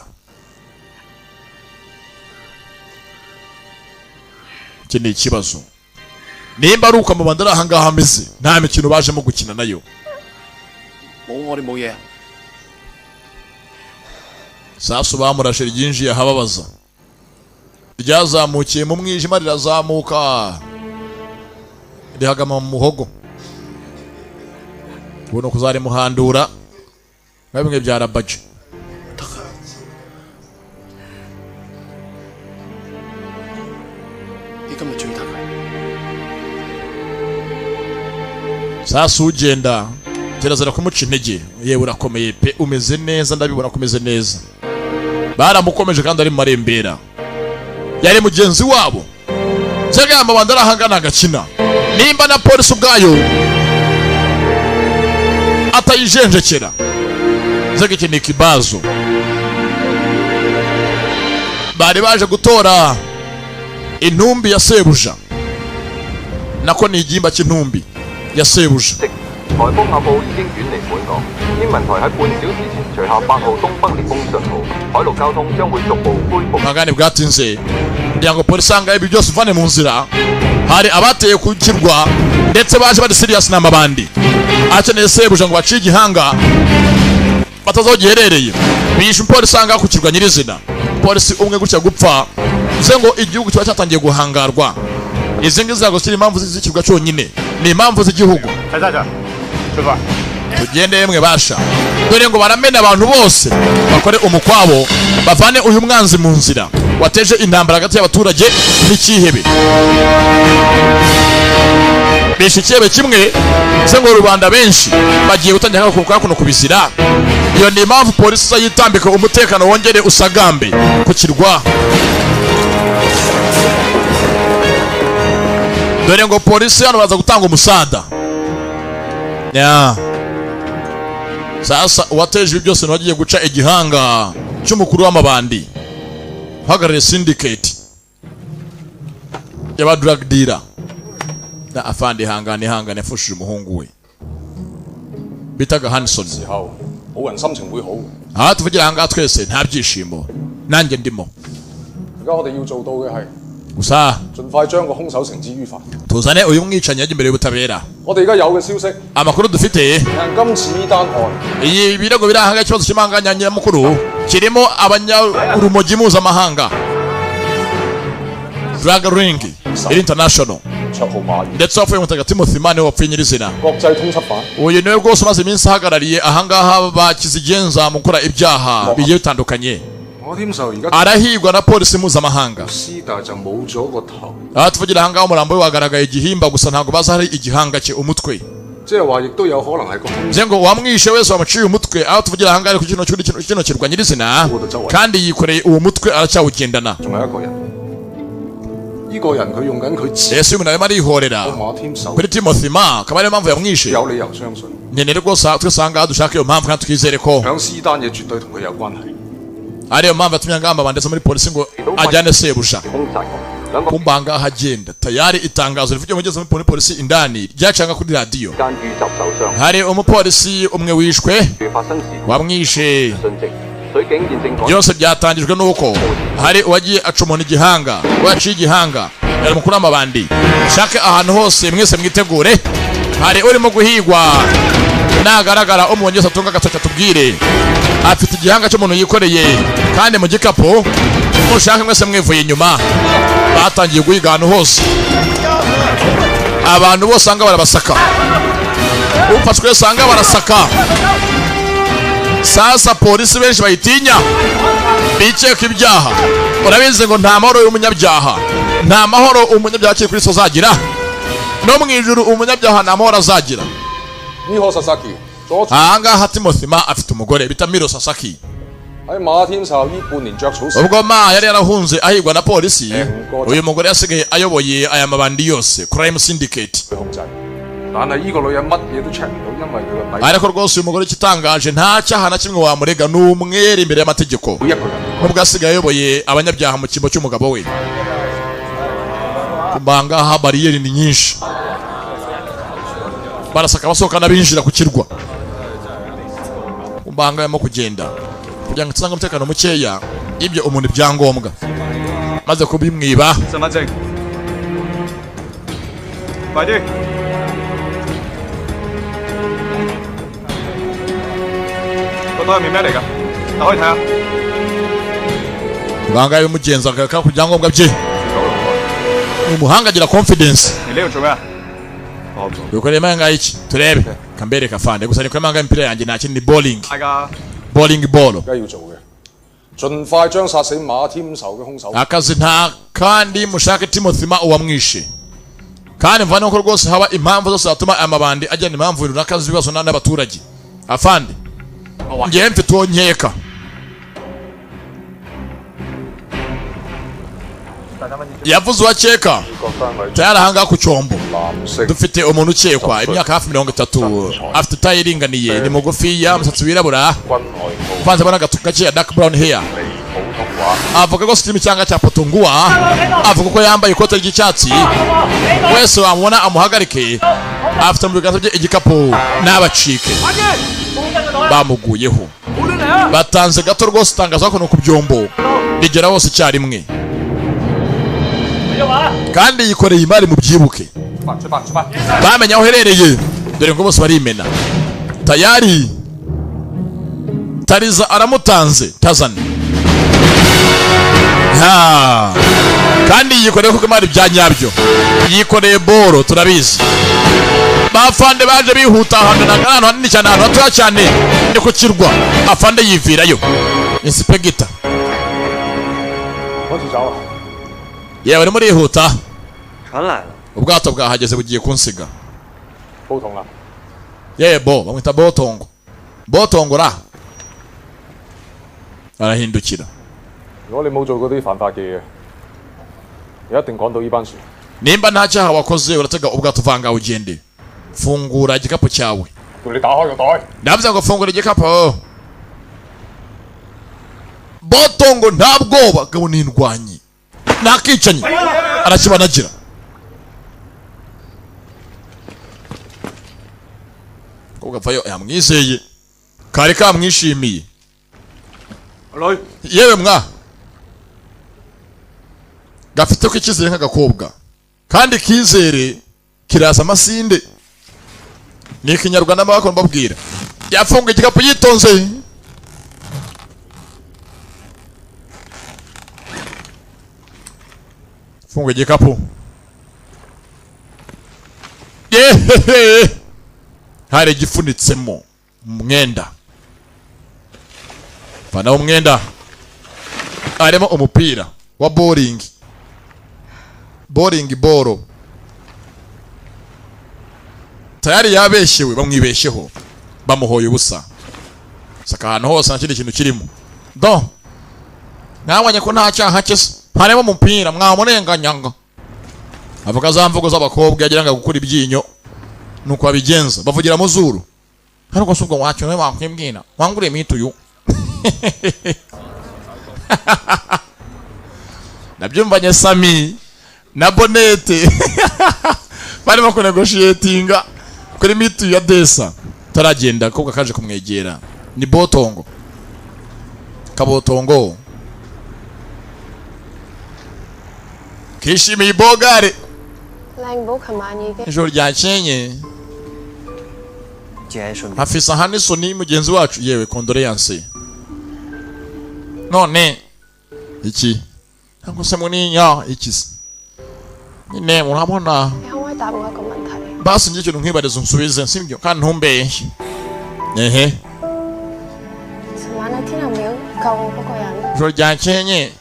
Iki ni ikibazo. Nimba ari uko amabandi ari ahangaha ameze, nta mikino bajemo gukina nayo. Sasu bamurashe ryinjiye ahababaza, ryazamukiye mu mwijima rirazamuka rihagama mu muhogo. Ubona kuzari muhandura nka bimwe bya rabaje. Sasu ugenda kirazira kumuca intege. Yewe urakomeye pe, umeze neza, ndabibona kumeze neza. Baramukomeje kandi ari mu marembera, yari mugenzi wabo. Cyangwa amabandi arahangana agakina. Nimba na polisi ubwayo atayijenjekera, nzega iki ni ikibazo. Bari baje gutora intumbi ya sebuja, nako ni igihimba cy'intumbi ya sebuja. 颱風阿布已經遠離本港，天文台喺半小時前除下8號東北烈風信號，海陸交通將會逐步恢復。 Magane bwatinze kugira ngo polisi anga ibi byose uvane mu nzira. Hari abateye ku kirwa ndetse baje bari serious n'amabandi akeneye sebuja ngo baciye igihanga batazaho giherereye. Bishe umupolisi anga ku kirwa nyirizina, polisi umwe gutya gupfa bivuze ngo igihugu kiba cyatangiye guhangarwa. Izi ngizi ntabwo ziri impamvu z'ikirwa cyonyine, ni impamvu z'igihugu. Tugende yemwe basha, dore ngo baramena abantu bose bakore umukwabo, bavane uyu mwanzi mu nzira wateje intambara hagati y'abaturage n'ikihebe. Bishe ikihebe kimwe se ngo rubanda benshi bagiye gutangira kuno kubizira. Iyo ni impamvu polisi yitambika umutekano wongere usagambe ku kirwa. Dore ngo polisi hano baza gutanga umusada. Ya. Sasa uwateje ibi byose nagiye guca igihanga cy'umukuru w'amabandi uhagarariye syndicate y'aba drug dealer. Na afande hangane hangane yafushije umuhungu we bitaga Hanson. 冇人心情會好。 Aha tuvugira ahangaha twese nta byishimo, nanjye ndimo. 而家我哋要做到嘅係 Gusa 盡快將個兇手繩之於法。 tuzane uyu mwicanyi ajya imbere y'ubutabera. 我哋而家有嘅消息， Amakuru dufite, 今次呢單案 iyi birego biri ahangaha, ikibazo cy'imanganya nyamukuru kirimo abanyarumogi mpuzamahanga, drug ring international, 卓號馬 ndetse wapfuye mutagatifu Timothy Mane wapfuye nyirizina. 國際通緝犯 Uyu niwe rwose umaze iminsi ahagarariye ahangaha bakizigenza mu gukora ibyaha bigiye bitandukanye. 我添壽而家 Arahigwa na polisi mpuzamahanga. 師大就冇咗個頭， Aha tuvugira ahangaha umurambo we wagaragaye igihimba gusa, ntabwo bazi hari igihanga cye, umutwe. 即係話亦都有可能係個兇 Bivuze ngo wamwishe wese wamuciye umutwe. Aho tuvugira ahangaha ari ku kino kino kino kirwa nyirizina, kandi yikoreye uwo mutwe aracyawugendana. 仲有一個人，呢個人佢用緊佢自 Ese uyu muntu arimo arihorera 馬添壽 kuri Timothy Ma, akaba ariyo mpamvu yamwishe. 有理由相信 Nkeneye rwose twese ahangaha dushaka iyo mpamvu kandi twizere ko 響私單嘢絕對同佢有關係。 ariyo mpamvu yatumye angamba ndetse muri polisi ngo ajyane sebuja. Kumba ahangaha agenda tayari itangazo rivugiye mugeze muri polisi indani ryacanga kuri radiyo, 間遇襲受傷， hari umupolisi umwe wishwe 發生事故 wamwishe. 訊息，水警現正趕 Byose byatangijwe nuko hari uwagiye aca umuntu igihanga, uwaciye igihanga yari umukuru w'amabandi. Shake ahantu hose mwese mwitegure, hari urimo guhigwa, nagaragara umubonye wese atunga agatoki atubwire. Afite igihanga cy'umuntu yikoreye kandi mu gikapu, mushake mwese mwivuye inyuma. Batangiye guhiga ahantu hose, abantu bose usanga barabasaka, ufashwe usanga barasaka. Sasa polisi benshi bayitinya, bikeka ibyaha. Urabizi ngo nta mahoro y'umunyabyaha, nta mahoro umunyabyaha akiri kuri azagira, no mu ijuru umunyabyaha nta mahoro azagira. Miho Sasaki 左 Ahangaha Timothy Ma afite umugore bita Miro Sasaki. 喺馬天壽呢半年着草時， Ubwo Ma yari yarahunze ahigwa na polisi, uyu mugore yasigaye ayoboye aya mabandi yose, crime syndicate. 控制，但係呢個女人乜嘢都 check 唔到，因為佢個底 Ariko rwose uyu mugore ikitangaje nta cyaha na kimwe wamurega, ni umwere imbere y'amategeko, nubwo asigaye ayoboye abanyabyaha mu cyimbo cy'umugabo we. Kumbangaha bariyeri ni nyinshi, barasaka abasohoka n'abinjira ku kirwa. Kumbanga yarimo kugenda kugira ngo tusange umutekano mukeya, ibyo umuntu ibyangombwa maze kubimwiba. 身份證，快啲！個袋入面咩嚟㗎？打開睇下。 Kubanga bimugenza akaka ku byangombwa bye, ni umuhanga agira confidence. 你呢度做咩啊？我唔做。 Bikoreye imanga iki turebe kambereka afande gusa nikore imanga y'imipira yanjye nta kindi, ni bowling, 大㗎。 bowling ball. 而家要做嘅，盡快將殺死馬天壽嘅兇手。 Akazi nta kandi, mushake Timothy Ma uwamwishe, kandi mvane ko rwose haba impamvu zose zatuma amabandi ajyana impamvu runaka z'ibibazo n'abaturage. Afande, ngewe mfite uwo nkeka. Yavuze uwakeka tayari ahangaha ku cyombo dufite umuntu ukekwa, imyaka hafi 30, afite itayi iringaniye, ni mugufiya, umusatsi wirabura uvanzemo n'agatu gakeya, dark brown hair. Avuga ko kirimo icyanga cya potunguwa, avuga ko yambaye ikote ry'icyatsi. Wese wamubona amuhagarike, afite mu biganza bye igikapu, n'abacike bamuguyeho. Batanze gato rwose itangazo ko ku byombo rigera hose icyarimwe, kandi yikoreye imari mu byibuke 出發出發！ Bamenye aho uherereye, dore ngo bose barimena tayari. Tariza aramutanze tazane ha, kandi yikoreye kuko imari bya nyabyo yikoreye boro, turabizi. Bafande baje bihuta ahantu ntabwo ari ahantu hanini cyane, ahantu hatoya cyane ni ku kirwa. Afande yivirayo insipegita. 開始走啊！ Yewe arimo arihuta. 船來了， Ubwato bwahageze bugiye kunsiga. 煲筒啦， Yewe bo bamwita botongo, botongora arahindukira. 如果你冇做嗰啲犯法嘅嘢，你一定趕到呢班船。 Nimba nta cyaha wakoze uratega ubwato uvanga ugende, fungura igikapu cyawe. 叫你打開個袋。 Ndavuze ngo fungura igikapu. Botongo nta bwoba, gabo ni indwanyi, ntakicanyi, arakibanagira. Kobwa vayo yamwizeye, kari kamwishimiye. Yewe mwa gafite ko icyizere nk'agakobwa, kandi kizere kiraza amasinde, ni ikinyarwanda mbakora mbabwira. Yafunga igikapu yitonze. Funga igikapu. Yehehe, hari igifunitsemo umwenda. Vana umwenda, harimo umupira wa bowling, bowling boro. Tayari yabeshewe, bamwibesheho, bamuhoye ubusa. Saka ahantu hose nta kindi kintu kirimo. Do mwabonye ko nta cyaha cye se, harimo umupira mwamurenganyanga. Avuga za mvugo z'abakobwa yagira ngo gukura ibyinyo nuko abigenza, bavugira mu zuru. Ariko se ubwo wacyo nawe wakwibwira wanguriye mituyu. Nabyumvanye Sami na Bonete barimo kunegotiatinga kuri mituyu ya Desa. Taragenda akobwa kaje kumwegera, ni Botongo. Kabotongo kishimiye ibogare. Ijoro ryakenye Afisa Hanison mugenzi wacu, yewe condoleance. None iki ntabwo se muninya iki se nyine murabona. Basi ngiye ikintu nkwibariza unsubize sibyo, kandi ntumbeshye. Ehe, ijoro ryakenye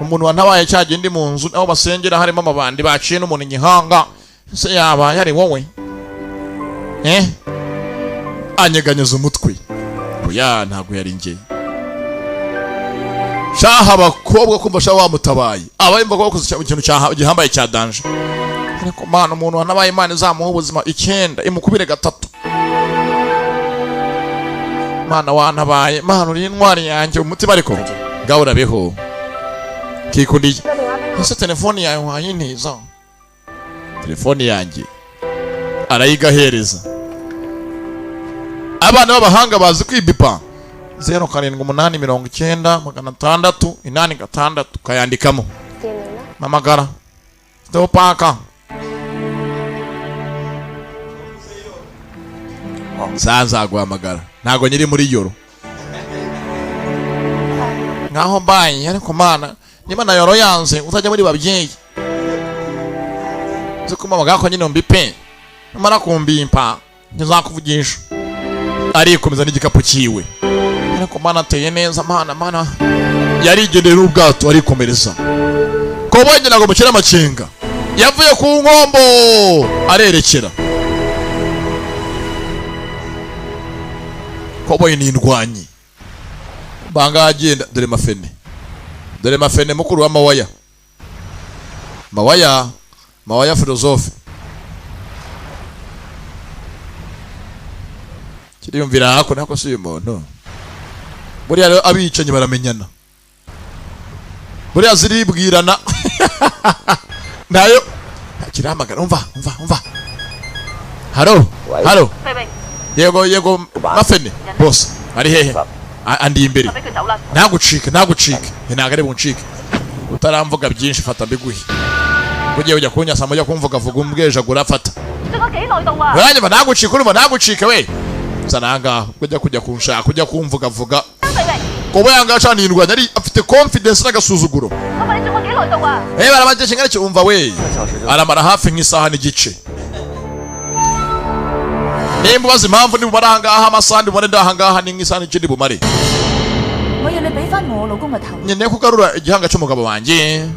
umuntu wantabaye cyagiye ndi mu nzu aho basengera harimo amabandi baciye n'umuntu igihanga, se yaba yari wowe? Anyeganyeza umutwe. Oya ntabwo yari njye. Shaha abakobwa kumva shaha wamutabaye, abayumva ko bakoze ikintu gihambaye cya danger. Ariko mana, umuntu wanabaye Imana izamuha ubuzima 9 imukubire 3. Mana wantabaye, Mana uri intwari yanjye umutima, ariko ngaho urabeho. Kikundiye ese telefoni yawe wayintiza? Telefoni yanjye arayigahereza. Abana b'abahanga bazi kwibipa. 0 7 8 90 600 8 6 kayandikamo. Mamagara Stopaka. Sanza guhamagara ntago nyiri muri yoro. Ngaho mbaye ariko mana niba na yoro yanze utajya muri babyeyi. Nzi ko nyine mbipe. Numara kumbimpa ntizakuvugisha. Arikomeza n'igikapu cyiwe. Ariko mana ateye neza, mana mana yarigendeye n'ubwato arikomereza. Ko bongera ngo mukire amacenga. Yavuye ku nkombo arerekera. Koboyi ni indwanyi. Banga agenda dore mafene. Dore mafene mukuru wa Mawaya. Mawaya, Mawaya philosophe. Kiriyumvira hako nako si umuntu. Buriya rero abicanyi baramenyana. Buriya ziribwirana. Nayo kirahamagara umva umva umva. Haro, haro. Yego yego mafene boss ari hehe? Andi imbere. Ntagucike ntagucike. Ntago ari buncike. Utaramvuga byinshi fata mbiguhe. Ugiye ujya kunyasa mujya kumvuga vuga umbwejagura fata. Uranyumva ntagucike urumva ntagucike we. Sananga kujya kujya kunshaka kujya kumvuga vuga. Kobo yanga cyane indwanya ari afite confidence n'agasuzuguro. Eh barabaje ngari cyo umva we. Aramara hafi nk'isaha n'igice. Nimba ubaza impamvu nibumara ahangaha amasaha ndibumare ndahangaha ni nk'isaha n'igice ndibumare. Nkeneye kugarura igihanga cy'umugabo wanjye.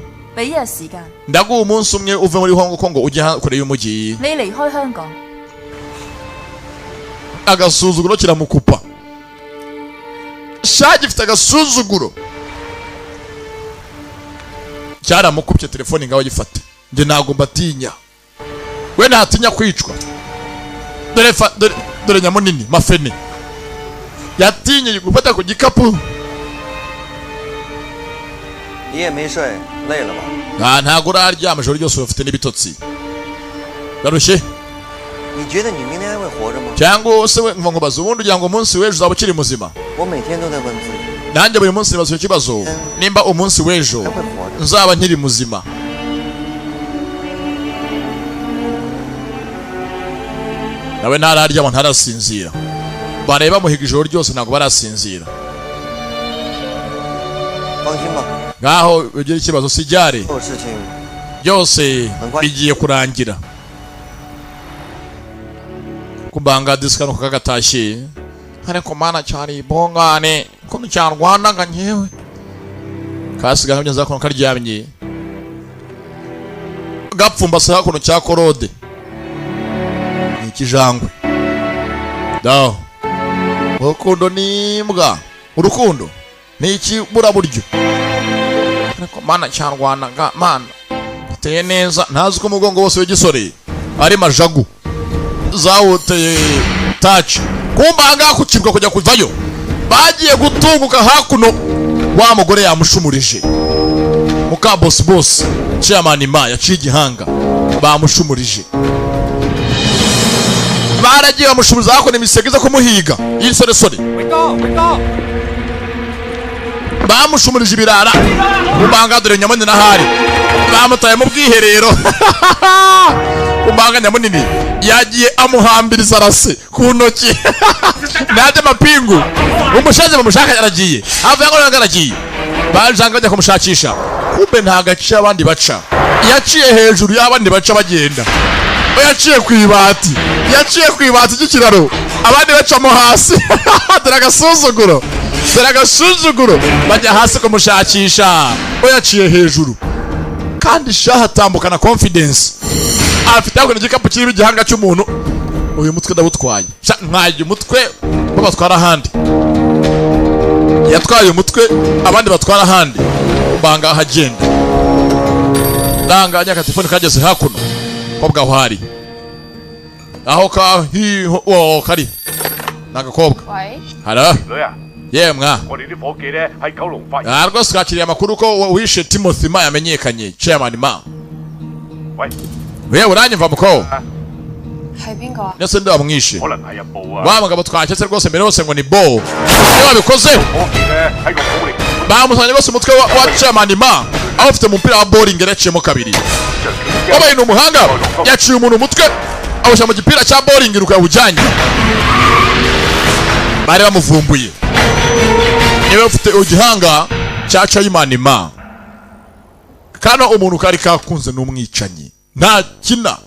Ndaguha umunsi umwe uve muri Hong Kong ujye kure y'umujyi. Agasuzuguro kiramukupa. Shaje ifite agasuzuguro. Cyaramukupye telefone ngaho gifate. Nge ntago mbatinya. We ntatinya kwicwa. Dore dore dore nyamunini mafene yatinye gufata ku gikapu. 你也没睡，累了吧？ Ah, ntago uraryama ijoro ryose, ufite n'ibitotsi, ndarushye. 你觉得你明天还会活着吗？ Cyangwa se we ngo nkubaze, ubundi ugira ngo umunsi w'ejo uzaba ukiri muzima? 我每天都在问自己， Nanjye buri munsi nibaza icyo kibazo, nimba umunsi w'ejo nzaba nkiri muzima. Nawe ntararyama, ntarasinzira, bareba bamuhiga ijoro ryose, ntabwo barasinzira. 放心吧， Ngaho ugira ikibazo sijyare. 所有事情 Byose bigiye kurangira kumbanga disika nuko kagatashye, ariko mana cyari ibongane ukuntu cyarwanaga nkewe kasiga nkabyo nzakuntu karyamye gapfumbase hakuno cya korode ni ikijangwe daho. Urukundo ni imbwa, urukundo ni ikiburaburyo, ariko mana cyarwanaga, mana giteye neza. Ntazi ko umugongo wose w'igisore ari majagu zawuteye taci kumbanga kukibwa kujya kuvayo. Bagiye gutunguka hakuno, wa mugore yamushumurije, muka boss, boss chairman ma yaciye igihanga, bamushumurije, baragiye bamushumuriza hakuno imisego iza kumuhiga y'insoresore. 伟哥，伟哥， Bamushumurije ibirara kumbanga. Dore nyamunini ahari bamutaye mu bwiherero kumbanga. Nyamunini yagiye amuhambiriza arase ku ntoki ntajya amapingu. Umushaje bamushaka yaragiye, havuye ngo yaragiye, bajanga bajya kumushakisha. Kumbe nta gace abandi baca, yaciye hejuru y'abandi baca bagenda. We yaciye ku ibati, yaciye ku ibati ry'ikiraro, abandi bacamo hasi. Dore agasuzuguro, dore agasuzuguro! Bajya hasi kumushakisha, we yaciye hejuru. Kandi shaha atambukana confidence, afite hakuno igikapu kirimo igihanga cy'umuntu. Uyu mutwe ndawutwaye. Sha, ntwaye umutwe bo batwara ahandi. Yatwaye umutwe, abandi batwara ahandi. Banga ahagenda ndanganya akatelefone kageze hakuno kobwa aho hari aho ka hi oh, kari ni agakobwa. 喂， Halo. 女啊， Yewe mwa. 我哋啲伙計咧喺九龍發現。 Ah, rwose twakiriye amakuru ko wishe Timothy Ma yamenyekanye, chairman Ma. 喂， Wewe uranyumva muko? 係邊個啊？ Ndetse ndi wamwishe. 可能係入報啊。 Wa mugabo twaketse rwose mbere hose ngo ni Bo niwe wabikoze. 伙計咧喺個寶力 Bamusanye rwose umutwe wa chairman Ma aho ufite umupira wa bowling yaraciyemo kabiri. Wabaye ni umuhanga, yaciye umuntu umutwe awushyira mu gipira cya bowling ruka yawujyanye. Bari bamuvumbuye, niwe ufite igihanga cya chairman Ma. Kano umuntu kari kakunze n'umwicanyi, nta kina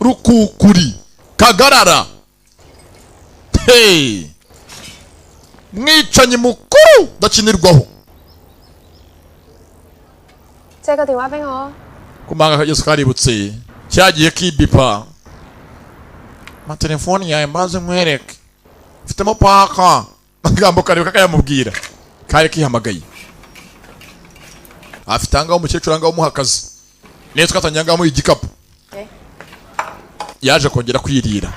rukukuri kagarara. Hey! Mwicanyi mukuru udakinirwaho. 借個電話俾我啊。 Kumanga kageze kaributse cyagiye kibipa amatelefoni yawe mbaze nkwereke mfitemo paka. Amagambo kareba kakayamubwira kari kihamagaye. Afite ahangaha umukecuru, ahangaha umuha akazi niyo twatangiye, ahangaha amuha igikapu. Yaje kongera kwirira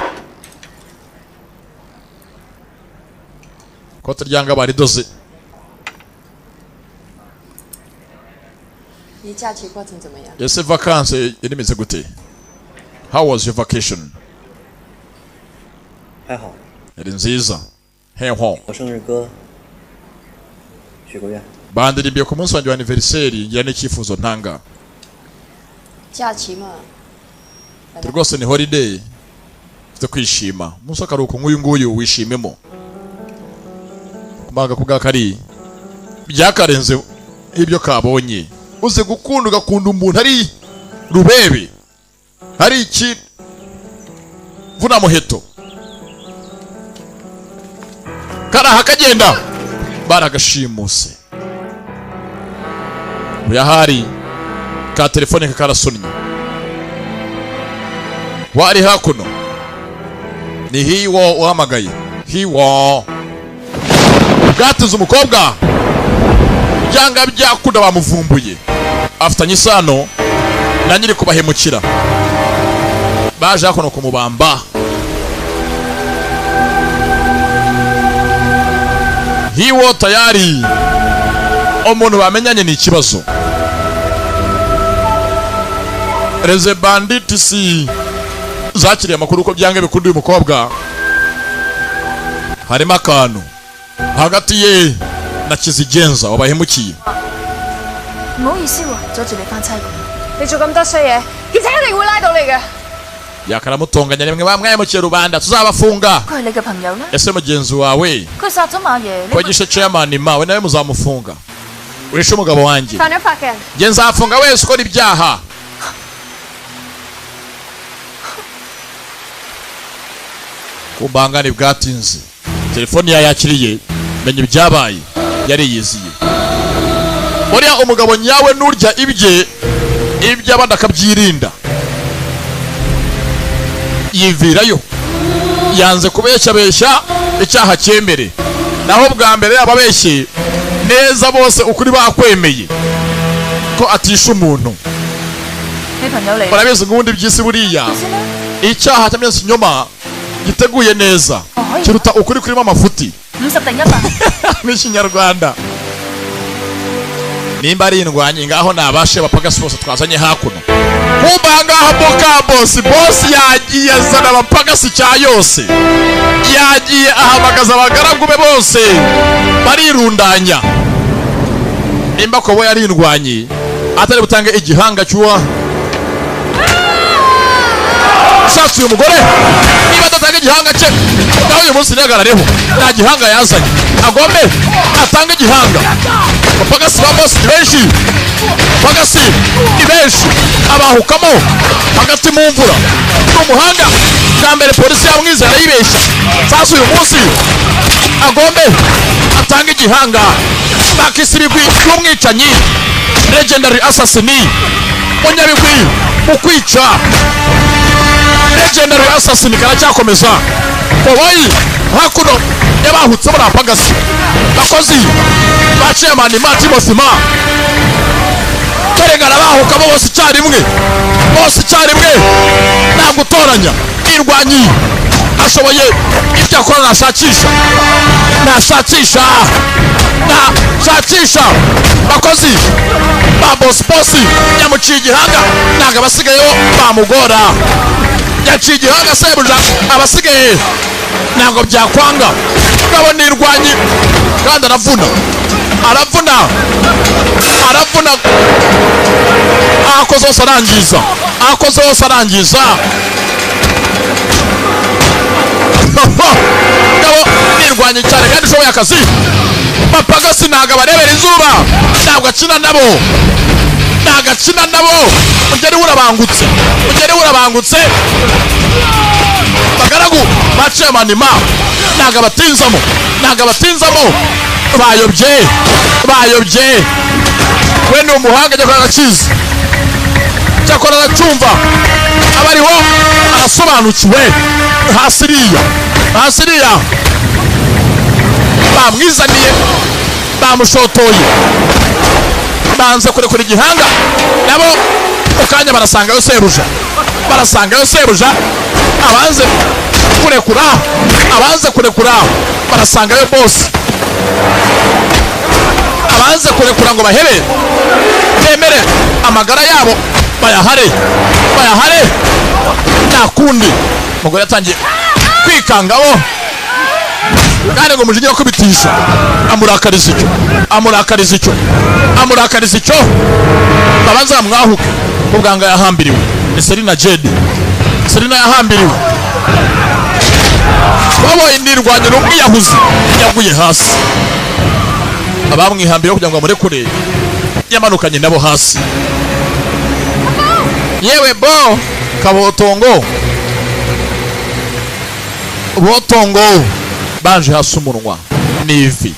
ikote ryanga baridoze. 你假期过程怎么样？ Ese vacances yari imeze gute? How was your vacation? 还好， Yari nziza heho. 我生日歌许过愿。 Bandirimbiye ku munsi wanjye wa anniversaire, ngira n'icyifuzo ntanga. 假期嘛， Ati rwose ni holiday, ufite kwishima umunsi w'akaruhuko nk'uyu nguyu, wishimemo. Kumanga ku bwa kari byakarenze ibyo kabonye. Uze gukunda, ugakunda umuntu ari rubebe, hari iki vuna muheto karaha kagenda baragashimuse. Uyahari ka telefone karasunnye wari hakuno ni hiwo uhamagaye hiwo bwatuze umukobwa byanga byakunda bamuvumbuye afitanye isano na nyiri kubahemukira, baje hakuno kumubamba. Hiwo tayari umuntu bamenyanye ni ikibazo. Reze bandits zakiriye amakuru ko byanga bikunda uyu mukobwa harimo akantu hagati ye na Kizigenza wabahemukiye. 唔好意思喎，阻住你翻差館。你做咁多衰嘢，警察一定會拉到你嘅。 Yakaramutonganya rimwe bamwahemukiye rubanda tuzabafunga. 佢係你嘅朋友啦。 Ese mugenzi wawe 佢殺咗馬爺， ko 你 gishe chairman ma we nawe muzamufunga wishe umugabo wanjye? 犯咗法嘅人， Nge nzafunga wese ukora ibyaha. Kumbangane bwatinze, telefoni yayakiriye, menya ibyabaye, yariyiziye. Buriya umugabo nyawe nurya ibye, iby'abandi akabyirinda. Yivirayo, yanze kubeshyabeshya icyaha cyemere. Naho bwa mbere yababeshye neza bose ukuri bakwemeye ko atisha umuntu. 你朋友嚟。 Barabizi ngo ubundi by'isi buriya icyaha cyangwa se ikinyoma giteguye neza kiruta ukuri kurimo amafuti. 50定100？ N'ikinyarwanda nimba ari indwanyi ngaho nabashe bapagasi bose twazanye hakuno. Kumba ahangaha boka bosi bosi yagiye azana abapagasi cya yose, yagiye ahamagaza abagaragu be bose barirundanya. Nimba kobo yari indwanyi atari butange igihanga cy'uwa ushatse uyu mugore, niba adatanga igihanga cye nawe uyu munsi ntihagarareho, nta gihanga yazanye, agombe atange igihanga. Abapagasi ba bosi ni benshi, abapagasi ni benshi, abahukamo hagati mu mvura. Ni umuhanga bwa mbere polisi yamwizera arayibeshya. Sasa uyu munsi agombe atange igihanga. Bakise ibigwi by'umwicanyi, legendary assassin, munyabigwi mu kwica, legendary assassin karacyakomeza. Koboyi hakuno yabahutse muri apagasi bakozi ba chairman ma Timothy ma karengana, bahukamo bose icyarimwe, bose icyarimwe, nta gutoranya. Irwanyi ashoboye ibyo akora, nashakisha nashakisha nashakisha. Bakozi ba bosi bosi yamuciye igihanga, ntabwo abasigayeho bamugora. Yaciye igihanga sebuja, abasigaye ntabwo byakwanga. Ngabo nirwanyi kandi aravuna aravuna aravuna, akoze hose arangiza, akoze hose arangiza. Ngabo nirwanye cyane kandi ushoboye akazi. Bapagasi ntabwo abarebera izuba, ntabwo akina nabo, ntabwo akina nabo. Mugeri urabangutse, mugeri urabangutse. Bagaragu ba chairman ma ntabwo abatinzamo, ntabwo abatinzamo. Bayobye bayobye, we ni umuhanga, ajya agakiza cyakora aracyumva, abariho arasobanukiwe. Hasi iriya, hasi iriya bamwizaniye, bamushotoye, banze kurekura igihanga. Nabo mu kanya barasangayo sebuja, barasangayo sebuja. Abanze kurekura, abanze kurekura, barasangayo bose. Abanze kurekura ngo bahebe bemere amagara yabo bayahare, bayahare, nta kundi. Umugore yatangiye kwikangaho kandi ngo umujinya wo kubitisha amurakariza icyo, amurakariza icyo, amurakariza icyo. Babanza bamwahuke ubwanga yahambiriwe. Ni Selina Jade, Selina yahambiriwe. Babaye nirwanya n'umwiyahuzi yaguye hasi, abamwihambiriye kugira ngo bamurekure yamanukanye nabo hasi. Yewe bo kabotongo botongo banje hasi umunwa n'ivi.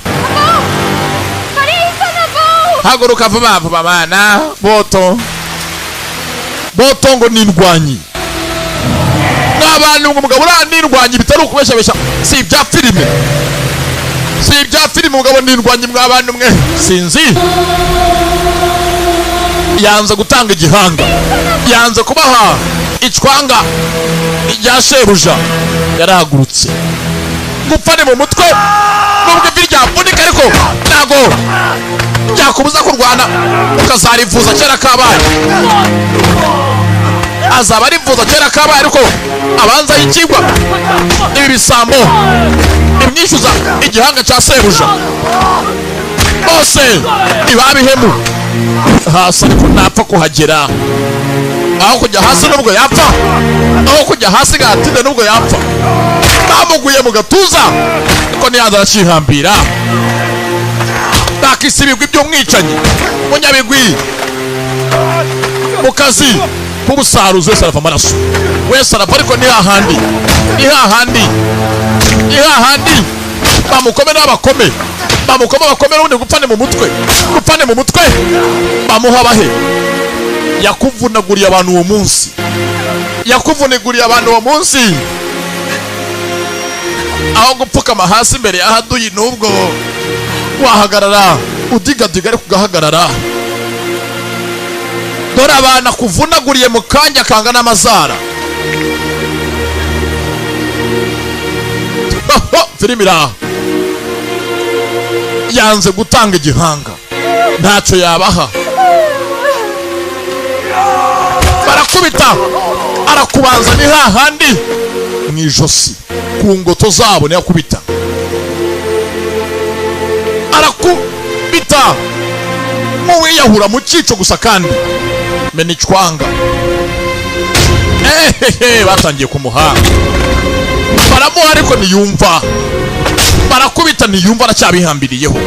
Haguruka vuba vuba mana boto botongo nindwanyi n'abantu ngo umugabo uranirwanya bitari ukubeshabesha, si ibya filime, si ibya filime. Umugabo nindwanyi mw'abantu mwe sinzi. Yanze gutanga igihanga, yanze kubaha icwanga rya shebuja, yarahagurutse. Gupfa ni mu mutwe, nubwo ivi ryavunika ariko ntago byakubuza kurwana, ukazarivuza kera kabaye. Azaba arivuza kera kabaye, ariko abanza y'ikigwa ibi bisambo bimwishyuza igihanga cya sebuja bose ntibabihemu hasi, ariko ntapfa kuhagera. Aho kujya hasi nubwo yapfa, aho kujya hasi gatinde nubwo yapfa. Bamuguye mu gatuza ariko ntiyanze, aracihambira. Bakise ibigwi by'umwicanyi munyabigwi mu kazi k'ubusaruzi. Wese arava amaraso, wese arava, ariko ni hahandi, ni hahandi, ni hahandi. Bamukome n'abakome, bamukome bakome, n'ubundi gupfa ni mu mutwe, gupfa ni mu mutwe. Bamuha bahe? Yakuvunaguriye abantu uwo munsi, yakuvunaguriye abantu uwo munsi. Aho gupfukama hasi imbere ya haduyi, nubwo wahagarara udigadiga ariko ugahagarara. Dore abantu akuvunaguriye mu kanya kangana n'amazara. Filime iraha, yanze gutanga igihanga, ntacyo yabaha. Barakubita, arakubanza, ni hahandi mu ijosi ku ngoto zabo niyo akubita, arakubita nk'uwiyahura mu cyico gusa, kandi mena icwanga. Ehehe, batangiye kumuhanga, baramuha ariko ntiyumva, barakubita ntiyumva, aracyabihambiriyeho.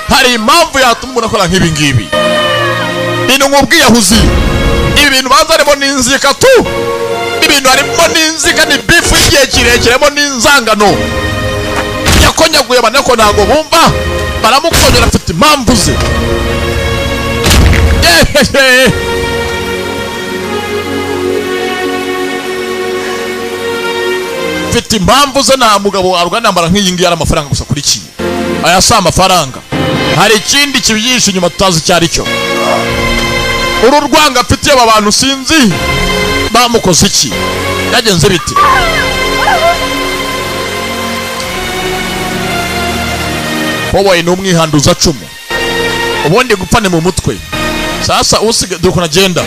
Hari impamvu yatuma umuntu akora nk'ibi ngibi, ni nk'ubwiyahuzi. Ibi bintu banza harimo n'inzika tu, ibintu harimo n'inzika, ni bifu y'igihe kirekire, harimo n'inzangano. Yakonyaguye abantu ariko ntabwo bumva, baramukonyora, afite impamvu ze. Yehehe, mfite impamvu ze. Nta mugabo warwana intambara nk'iyi ngiyi ari amafaranga gusa akurikiye. Aya si amafaranga, hari ikindi kibyihishe inyuma tutazi icyo ari cyo. Uru rwanga afitiye aba bantu sinzi bamukoze iki, byagenze bite? Wowe ni umwihanduza cumu, ubundi gupfa ni mu mutwe. Sasa usiga dore ukuntu agenda,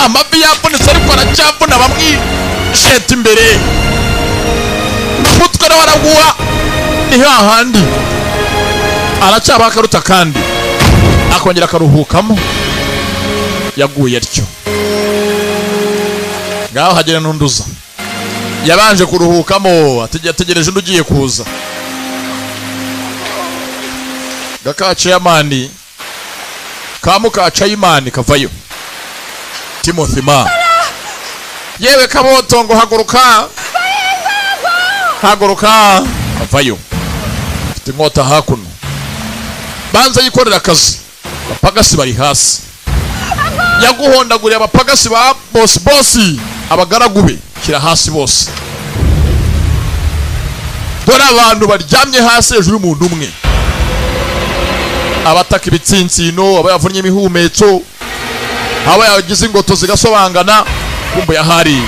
amavi yavunitse ariko aracyavuna, bamwisheta imbere, umutwe nawe araguha, ni hahandi aracyabaho akaruta kandi akongera akaruhukamo. Yaguye atyo, ngaho hagera n'unduza yabanje kuruhukamo, ategereje undi ugiye kuza. Gaka ceyamani ka muka cayimani kavayo. Timothy ma, yewe kaboto, ngo haguruka, haguruka. Avayo afite inkota hakuno, banza yikorera akazi. Abapagasi bari hasi, yaguhondaguriye abapagasi ba bosi bosi, abagaragu be shyira hasi bose. Dore abantu baryamye hasi hejuru y'umuntu umwe, abataka ibitsinsino, aba yavunnye imihumetso, aba yagize ingoto zigasobangana, kumbu yahari.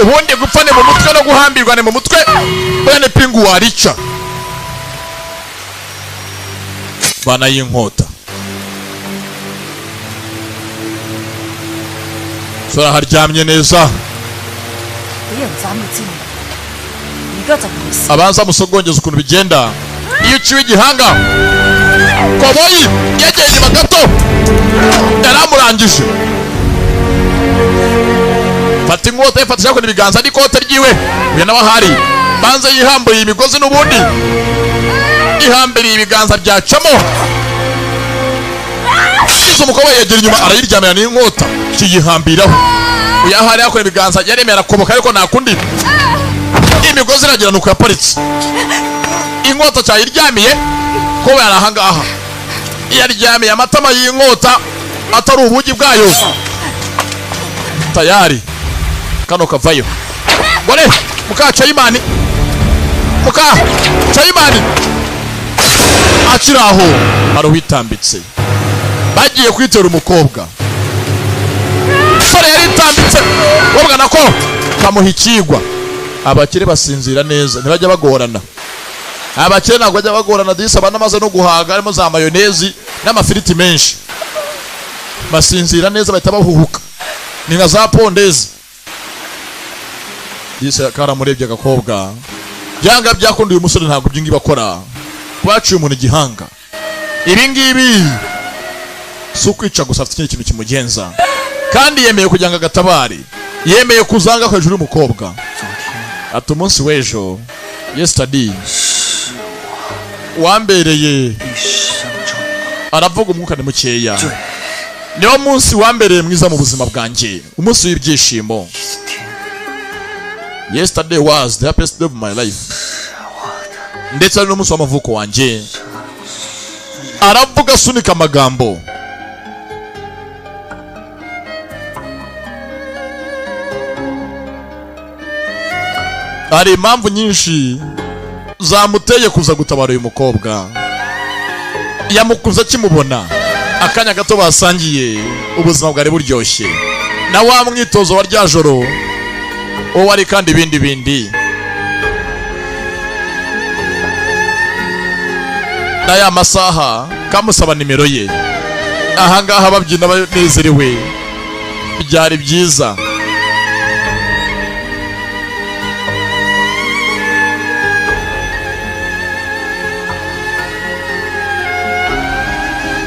Ubundi gupfa ni mu mutwe no guhambirwa ni mu mutwe, bene pingu warica bana y'inkota. Sora haryamye neza, 俾人斬你知唔？而家就唔係事。 abanza musogongeza ukuntu bigenda iyo uciwe igihanga. Koboyi yegeye inyuma gato, yaramurangije. Fata inkota, yifatisha ku ibiganza n'ikote ryiwe. Uyu nawe ahari banza yihambuye imigozi, n'ubundi ihambiriye ibiganza byacamo. Izo umukobwa yegera inyuma arayiryamira n'inkota kiyihambiraho. Uyu ahari yakora ibiganza yaremeye arakoboka, ariko nta kundi, imigozi iragira nuko yaparitse inkota cyayiryamiye. Ko yari ahangaha yaryamiye amatama y'inkota atari ubugi bwayo. Tayari kano kavayo gore muka cayimani, muka cayimani akiri aho hari uwitambitse, bagiye kwitera umukobwa. Sore yaritambitse, babwana ko Kamuha ikigwa. Abakire basinzira neza, ntibajya bagorana. Abakire ntabwo bajya bagorana disi. Abana amaze no guhaga, harimo za mayonezi n'amafiriti menshi, basinzira neza, bahita bahuhuka, ni nka za pondezi disi. Karamurebye agakobwa, byanga byakunda uyu musore ntabwo ibyo ngibi akora. Baciye umuntu igihanga, ibi ngibi si ukwica gusa, afite ikindi kintu kimugenza, kandi yemeye kugira ngo agatabare, yemeye kuzanga hejuru y'umukobwa. Ati umunsi w'ejo, yesterday, wambereye, aravuga umwuka ni mukeya, niwo munsi wambereye mwiza mu buzima bwanjye, umunsi w'ibyishimo. Yesterday was the happiest day of my life, ndetse ari n'umunsi w'amavuko wanjye. Aravuga asunika amagambo. Hari impamvu nyinshi zamuteye kuza gutabara uyu mukobwa. Yamukuze akimubona, akanya gato basangiye, ubuzima bwari buryoshye, na wa mwitozo wa rya joro uwo ari, kandi ibindi bindi na ya masaha kamusaba nimero ye. Ahangaha babyina banezerewe, byari byiza.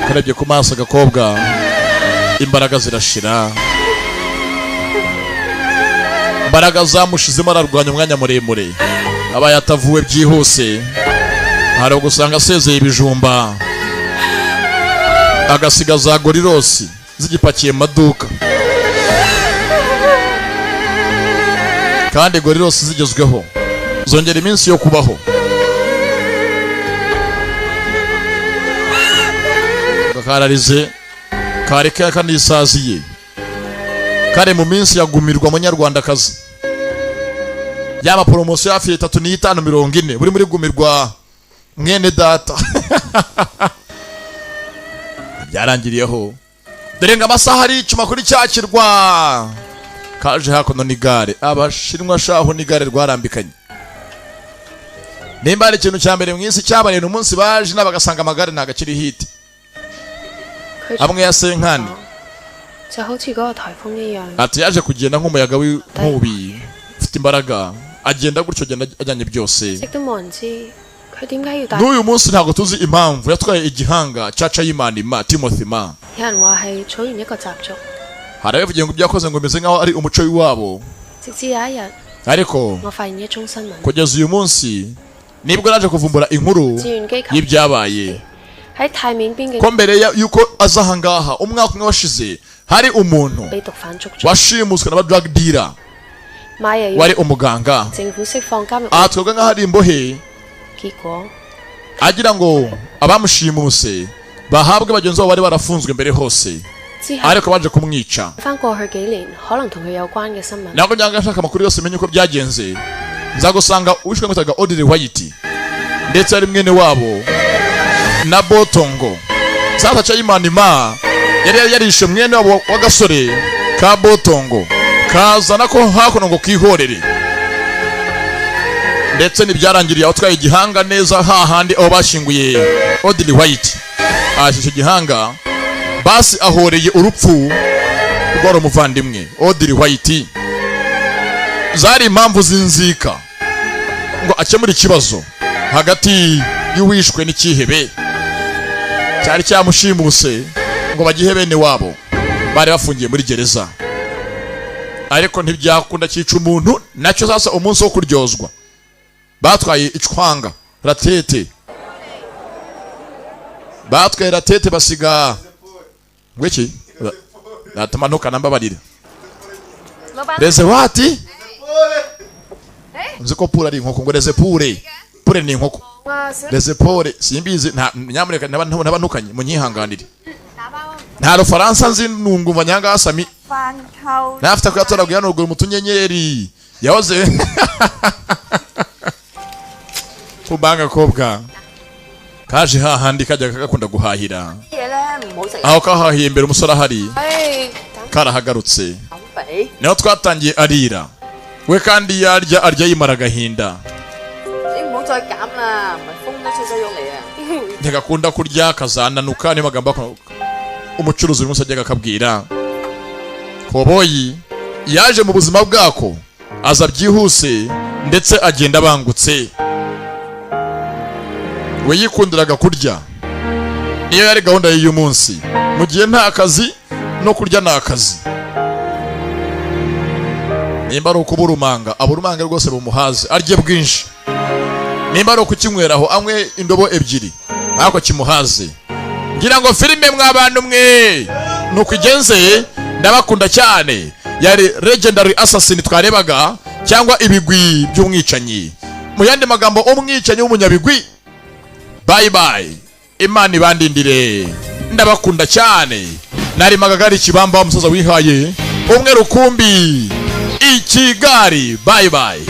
Karebye ku maso agakobwa, imbaraga zirashira, imbaraga zamushizemo, ararwanya umwanya muremure. Abaye atavuwe byihuse, hari ugusanga asezeye ibijumba, agasiga za gorirosi zigipakiye mu maduka, kandi gorirosi zigezweho zongera iminsi yo kubaho. Kararize kareka kanisaziye kare mu minsi yagumirwa munyarwandakazi, yaba poromosiyo hafi 3 n'itanu 40 buri muri gumirwa mwene data. Byarangiriyeho, dore ngo amasaha ari icuma kuri cya kirwa. Kaje hakuno n'igare, Abashinwa shaho n'igare rwarambikanye. Nimba hari ikintu cya mbere mu isi cyabaye umunsi baje n'abagasanga amagare ntabwo akiri hiti amwe ya senkani. 就好似嗰個颱風一樣。 Ati yaje kugenda nk'umuyaga w'inkubi ufite imbaraga, agenda gutyo, agenda ajyanye byose. 直都冇人知佢點解要帶。 N'uyu munsi ntabwo tuzi impamvu yatwaye igihanga cya Chayimani Ma Timothy Ma. 有人話係草原一個習俗， Hari abavugiye ngo ibyo yakoze ngo bimeze nk'aho ari umuco w'iwabo. 直至有一日， Ariko 我發現一宗新聞， kugeza uyu munsi nibwo naje kuvumbura inkuru 志願機構 y'ibyabaye, 喺泰緬邊境 ko mbere y'uko aza ahangaha umwaka umwe washize, hari umuntu 被毒販捉咗， washimuswe n'aba drug dealer 買又 wari 要 umuganga. 政府釋放監獄， Aha twebwe nk'aho ari imbohe, 結果 agira ngo abamushimuse bahabwe bagenzi babo bari barafunzwe mbere hose, 之後 ariko baje kumwica. 翻過去幾年可能同佢有關嘅新聞， Ntabwo njyanga nshaka amakuru yose menye uko byagenze, nza gusanga uwishwe ngwitaga Audrey White, ndetse ari mwene wabo na Botongo. Sasa Chayimani Ma yari yarishe mwene wabo w'agasore ka Botongo, kazana ko hakuno ngo kihorere, ndetse ntibyarangiriye aho, twaye igihanga neza hahandi aho bashyinguye Audrey White. Ahashyushye igihanga, basi ahoreye urupfu rwari umuvandimwe Audrey White. Zari impamvu z'inzika ngo akemure ikibazo hagati y'uwishwe n'ikihebe cyari cyamushimuse, ngo bagihe bene wabo bari bafungiye muri gereza, ariko ntibyakunda, cyica umuntu nacyo. Sasa umunsi wo kuryozwa, batwaye icwanga ratete, batwaye ratete basiga ngwiki natamanuka nambabarira reze wati nzi ko pure ari inkoko, ngo reze pure, pure ni inkoko, reze pore simbizi. Nta nyamuneka ntaba ntukanye, munyihanganire, nta rufaransa nzi, nungumva nyangasami 飯後 ntafite kuyatoragura yanuruguru mu tunyenyeri yahoze kubanga kobwa kaje hahandi kajya gakunda guhahira. 嘢咧唔好食。 Aho kahahiye mbere umusore ahari, 唉， karahagarutse, 減肥。 niho twatangiye arira. We kandi yarya arya yimara agahinda. 你唔好再減啦，唔係風都吹得喐你啊！ Ntigakunda kurya kazananuka, niyo magambo umucuruzi uyu munsi ajyaga akabwira. Koboyi yaje mu buzima bwako aza byihuse ndetse agenda abangutse. We yikundiraga kurya, niyo yari gahunda y'uyu munsi. Mu gihe nta kazi, no kurya ni akazi. Nimba ari ukuburumanga, aburumanga rwose bumuhaze, arye bwinshi. Nimba ari ukukinyweraho, anywe indobo ebyiri ariko kimuhaze. Ngira ngo filime mwabantu mwe nuko igenze. Ndabakunda cyane. Yari Legendary Assassin twarebaga, cyangwa ibigwi by'umwicanyi, mu yandi magambo umwicanyi w'umunyabigwi. Bye bye, Imana ibandindire, ndabakunda cyane. Nari Magagari Kibamba, umusaza wihaye umwe rukumbi i Kigali. Bye bye.